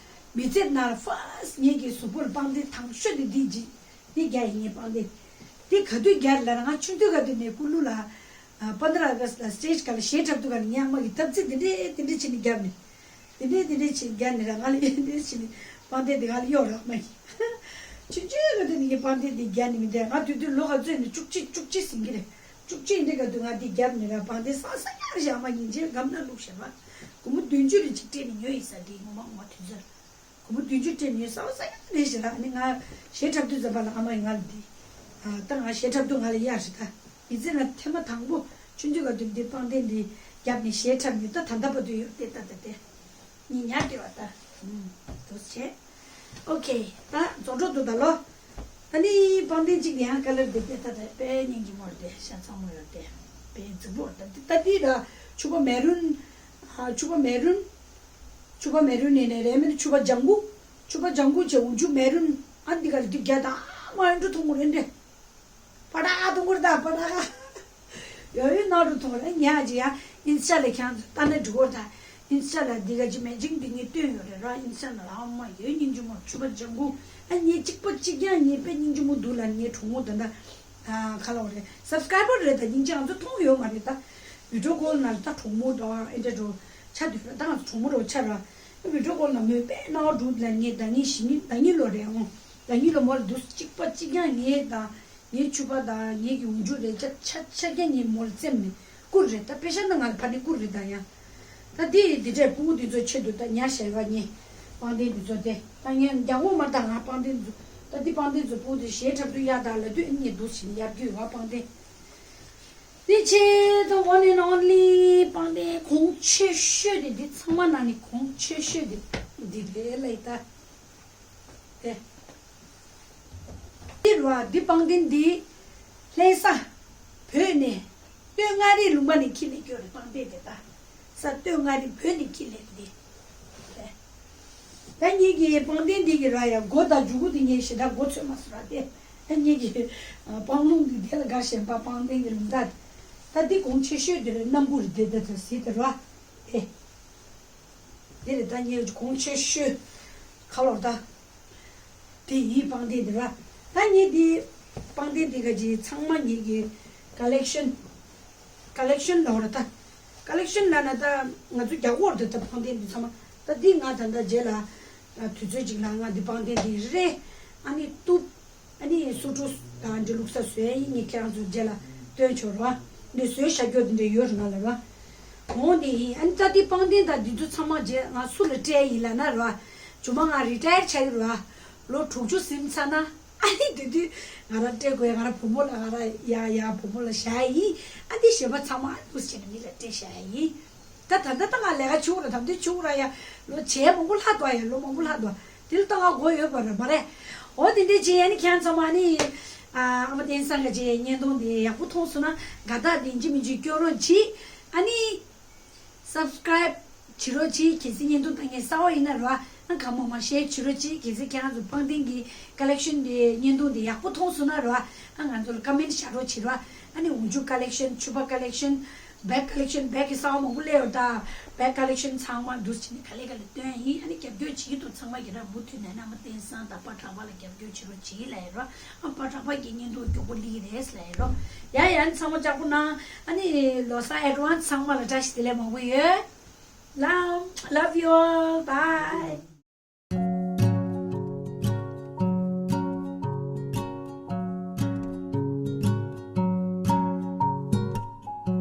མི་ཚེ་ནང་ཕཱསི་ངེད་ཀྱི་གཟུགས་པོར་པང་གདན་དང་ཤོས་དེ་འདི་ཅི། འདི་རྒྱ་ཡིན་ངེད་པང་གདན། འདི་ག་དུས་རྒྱ་ལ་ང་ཆུང་དུས་ག་དུས་ནས་ཀུ་ལུ་ལ། ཨ་པན་དྲ་ཨ་གསྟ་ལ་སི་ཊེ་ཇི་སྒང་ལ་གཞས་འཁྲབ་དུས་སྒང་ལ་ངའི་ཨ་མ་གིས་ཐབས་ཚིག་འདི་འདྲས་འདི་འདྲས་བྱས་ནས་བརྒྱབ་ནས། འདི་འདྲས་འདི་འདྲས་བྱས་བརྒྱབ་ནས་ར། ང་ལ་འདི་འདྲས་བྱས་ནས་པང་གདན་འདི་སྒང་ལ་གཡོག་ར། ཨ་མ་གིས་ཆུང་ཆུང་སྒང་དུས་ནས་ངའི་པང་གདན་འདི་བརྒྱབ་ནས་མི་འདྲ། ང་དེ་དུས་ལོ་ག་ཚོད་ནས་བཅུ་གཅིག་བཅུ་གཅིག་ཟིན་གྱི་རེད། བཅུ་གཅིག་འདི་སྒང་དུས་ང་འདི་བརྒྱབ་ནས་ར། པང་གདན་སང་སང་ཉར་བཞག་ཨ་མ་ཉིན་བྱེད་སྒམ་ནང་བླུགས་བཞག་ར། སྒོར་མོ་བདུན་ཅུ་རེ་གཅིག་སྤྲད་ནས་ཉོས་ཡིན་ས་འདི་ངོ་མ་ངོ་དུས་ཚོད། སྒོར་མོ་བདུན་ཅུ་སྤྲད་ནས་སང་སང་ཉར་རེད་ཟེར་ར། ཨ་ནི་ང་གཞས་འཁྲབ་དུས་ཙམ་པ་ལ་ཨ་མ་ཡིས་ང་ལ་འདི། ཨ་ད་ང་གཞས་འཁྲབ་དུས་ང་ལ་གཡར་ཞིག་ད། ཡིན་ཙི་ང་ཐེངས་མ་དང་པོ་ཆུང་ཆུང་སྒང་དུས་འདི་པང་གདན་འདི་བརྒྱབ་ནས་གཞས་འཁྲབ་ནས། ད་ད་ལྟ་བར་དུ་ཡོད་དེ། ད་ད་དེ་ངས་ཉར་བསྡད་པ་ད། ཨུམ། འདུག་བྱས། ཨོ་ཁེ། ད་རྫོགས་འགྲོ་འདུག་ད་ལོ། ཨ་ནི་པང་གདན་གཅིག་ཡང་ཀ་ལར་འདི་དཔེ་ད་ད་དཔེ་སྙིང་རྗེ་མོ་རེད་དེ། ཤ་ཚ་མོ་ཡོད་དེ། དཔེ་རྫིག་པོ་རེད། ད་འདི་ད་འདི་ད་ཕྱུ་པ་མེ་རུན། ཨ་ཕྱུ་པ་མེ་རུན། ཕྱུ་པ་མེ་རུན་ནས་ནས་རེད། མིན་ཕྱུ་པ་ལྗང་གུ། ཕྱུ་པ་ལྗང་གུ་བྱས་འོག་འཇུག་མེ་རུན། ཨ་འདི་ག་ལ་འདི་རྒྱ་དང་མ་འགྲོ་མཐོང་གི་རེད་འདྲེ། པ་ཏྲ་མཐོང་གི་རེད་ད། པ་ཏྲ། ཡོད་ཡོད་ནོར་འགྲོ་མཐོང་གི་རེད། ཉག་ཅིག་ཡ་ཨིན་སི་ཊ་ལ་ཁྱེད་ཚོ་ལྟ་ན་འགྲིག་གི་རེད་ད། ཨིན་སི་ཊ་ལ་འདི་ག་ཅི་མེ་ཇིག་འདི་ངས་བཏོན་ཡོད་རེད་ར། ཨིན་སི་ཊ་ལ། ཨ་མ་ཡོད་སྙིང་རྗེ་མོ། ཕྱུ་པ་ལྗང་གུ། ཨ་ངས་གཅིག་པ་གཅིག་རྐྱང་ངས་དཔེ་སྙིང་རྗེ་མོ་འདུག་ལབ། ངའི་གྲོགས་མོ་ད་ལྟ། ཨ་ག་ལབ་དགོས་རེད། སབ་སི་ཀ་རའི་བར་རེད་ད། སྙིང་རྗེ། ང་ཚོ་མཐོང་ཡོད་མ་རེད་ད། བི་ཌི་ཡོ་ཀོལ་ནང་ད་གྲོགས་མོ་འདྲ་བོ་ཨེ་འདྲ་འདྲ་བོ་ཆགས་བསྡད་རེད། ད་ང་ཚོ་གྲོགས་མོ་འདྲ་བོ་ཆགས་ར། བི་ཌི་ཡོ་ཀོལ་ནང་མོས་དཔེ་སྣང་བ་འགྲོ་འདུག་ལབ། ངས་ཟླ་ཉིན་གཞེས་ནིང་ཟླ་ཉིན་ལོ་རེད་འོང་། ཟླ་ཉིན་ལོ་མོ་ལ་འདུག་གཅིག་པ་གཅིག་རྐྱང་ངས་དང་ངའི་ཕྱུ་པ་དང་ངེད་ཀྱི་འོག་འཇུག་རེད། ཆ་ཆ་ཆ་རྐྱང་ངས་མོ་ལ་བཙེམས་ནས་བསྐུར་རེད་ད། དཔེ་ཆ་ནང་ང་ལ་ཕར་ནས་བསྐུར་རེད་ད་ཡ། ད་འདི་འདི་འདྲས་སྤུ་གུ་འདི་ཚོ་ཆེད་དུ་ད་ཉར་བཞག་ཡོད་ངས། པང་གདན་འདི་ཚོ་དེ་ད་ངས་རྒྱག་དགོས་མ་རེད་ད། ང་པང་གདན་འདི་ཚོ་ད་འདི་པང་གདན་འདི་ཚོ་སྤུ་གུ་འདི་གཞས་འཁྲབ་དུས་གཡར་དང་ལབ་དུས་ཨ་ནི་ངས་འདུག་བྱས་ནས་གཡར་རྒྱུ་ཡོད་པ། པང་གདན་འདི་ཆེད་དུ་one and only པང་གདན་གོང་ཆེ་ཤོས་དེ། འདི་ཚང་མ་ནང་ནས་གོང་ཆེ་ཤོས་དེ་འདི་རེད་ལབ་ད། དེ། འདི་རུ་བ་འདི་པང་གདན་འདི་ལྷ་ས་བོད་ནས་སྟོད་མངའ་རིས་ལུང་པ་ནས་འཁྱེར་སླེབས་ཀྱི་ཡོད་རེད། པང་གདན་དེ་ད་ས་སྟོད་མངའ་རིས་བོད་ནས་འཁྱེར་སླེབས་འདི། དེ། ད་ངེད་ཀྱི་པང་གདན་འདི་གི་ར་ཡ་སྒོ་དང་མཇུག་གུ་དེ་ངས་ཞེ་དྲག་མགོ་ཚོད་མ་སོང་ར། དེ་ད་ངེད་ཀྱི་པང་ལུང་འདི་དེ་ལ་དགའ་ཞེན་པ། པང་གདན་གྱི་ལུང་ད་དེ། ད་འདི་གོང་ཆེ་ཤོས་དེ་རེད། སྣམ་བུ་རེད་དེ། དེ་ཚོ་གཟིགས་དེ་ར་དེ། འདི་རེད་ད་ངའི་གོང་ཆེ་ཤོས། ཁ་ལོར་ད། དེ་ཡིན། པང་གདན་འདི་ར། ད་ངས་འདི་པང་གདན་འདི་ག་ཅིག་ཚང་མ་ངེད་ཀྱི་ཀ་ལེག་ཤན། ཀ་ལེག་ཤན་ལོར་ད། ཀ་ལེག་ཤན་ལ་ན་ད་ང་ཚོ་རྒྱག་གོ་རེད་ད། པང་གདན་འདི་ཚང་མ། ད་འདི་ང་ད་ད་རྗེས་ལ་དུས་ཚོད་ཅིག་ལ་ང་འདི་པང་གདན་འདི་རེ་ཨ་ནི་གཏུབ། ཨ་ནི་སུ་ཊུ་དང་འདི་བླུགས་ས་བཟོས་ཡིན། ངས་ཁྱེད་རང་ཚོ་རྗེས་ལ་སྟོན་ཆོག་ར། འདི་བཟོས་བཞག་རྒྱུ་འདི་འདྲ་ཡོད་རེད་ང་ལ་ར། འོང་འདི་ཡིན། ཨ་ནི་ད་འདི་པང་གདན་དང་འདི་ཚོ་ཚང་མ་རྗེས་ང་སུ་ལ་སྤྲད་ཡིན་ལབ་ན་ར། མཇུག་མ་ང་རི་ཊ་ཡར་ཆགས་ཀྱི་ར། ལོ་དྲུག་ཅུ་ཟིན་ཚར་ན་ཨ་ནི་དེ་དུས་ང་ར་སྤྲད་དགོས། ང་ར་བུ་མོ་ལ་ང་ར་ཡ་ཡ་བུ་མོ་ལ་བཞག་ཡིན། ཨ་འདི་གཞན་པ་ཚང་མ་ཨ་འདུག་སེ་བྱས་ནས་མི་ལ་སྤྲད་བཞག་ཡིན། ད་ད་ལྟ་ད་ང་ལས་ཀ་ཆུང་ར། དམ་དུས་ཆུང་ར་ཡ། ལོ་བྱས་མང་པོ་ལྷག་འདུག་ཡ། ལོ་མང་པོ་ལྷག་འདུག་དེ་ལ་ད་ང་མགོ་ཡོད་པ་རེད་མ་རེད། འོ་དེ་འདྲས་བྱས་ཨ་ནི་ཁྱེད་ཚང་མ་ཨ་ནི། ཨ་ཨ་མ་བསྟན་བཟང་གི་ཅིག་བརྙན་ཐུང་དེ་ཡག་པོ་མཐོང་སོང་ན་དགའ་རྟགས་དེ་ཡིན་གཅིག་མིན་གཅིག་སྐྱོན་རོགས་གྱིས། ཨ་ནི་སབ་སི་ཀ་རའིབ་བྱེད་རོགས་གྱིས། གལ་སྲིད་བརྙན་ཐུང་ལྟ་མཁན་གསར་པ་ཡིན་ན་ར། ཨ་གང་མང་མང་ཤེར་བྱེད་རོགས་གྱིས། གལ་སྲིད་ཁྱེད་རང་ཚོ་པང་གདན་གྱི་ཀ་ལེག་ཤན་དེ་བརྙན་ཐུང་དེ་ཡག་པོ་མཐོང་སོང་ན་ར། ཨ་ང་ཚོ་ལ་ཀ་མེན་ཊི་བཞག་རོགས་བྱེད་ར། ཨ་ནི་འོག་འཇུག་ཀ་ལེག་ཤན། ཕྱུ་པ་ཀ་ལེག་ཤན། བེག་ཀ་ལེག་ཤན། བེག་གི་གསར་པ་མང་པོ་སླེབས་ཡོད་ད། བེག་ཀ་ལེག་ཤན་ཚང་མ་འདུག་སེ་བྱས་ནས་ག་ལེ་ག་ལེ་སྟོན་ཡིན། ཨ་ནི་རྒྱབ་སྐྱོར་བྱེད་ཀྱི་འདུག་ཚང་མ་གིས་ར། མུ་མཐུད་ནས་ཨ་མ་བསྟན་བཟང་དང་པ་གྲགས་པ་ལ་རྒྱབ་སྐྱོར་བྱེད་རོགས་བྱེད་ལབ་ཡིན་ར། ཨ་པ་གྲགས་པ་གི་བརྙན་ཐུང་མགྱོགས་པོ་སླེབས་ཀྱི་རེད་ལབ་ཡིན་ར། ཡ་ཡ། ཨ་ནི་ཚང་མ་ལྕགས་པོ་གནང་། ཨ་ནི་ལོ་གསར་ཨེཌ་ཝན་སི་ཚང་མ་ལ་བཀྲ་ཤིས་བདེ་ལེགས་མང་པོ་ཡོད། Love, love you all. Bye.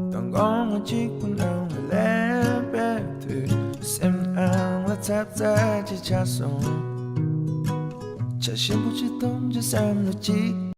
དང་དགོང་མོ་གཅིག་པུ་ནང་ལ་ལས་པའི་དུས། སེམས་ནང་ལ་ཚབ་ཚབ་ཅིག་ཆགས་སོང་། ཆ་ཞིམ་པོ་ཅིག་འཐུང་རྒྱུ་བསམ་བློ་ཅིག་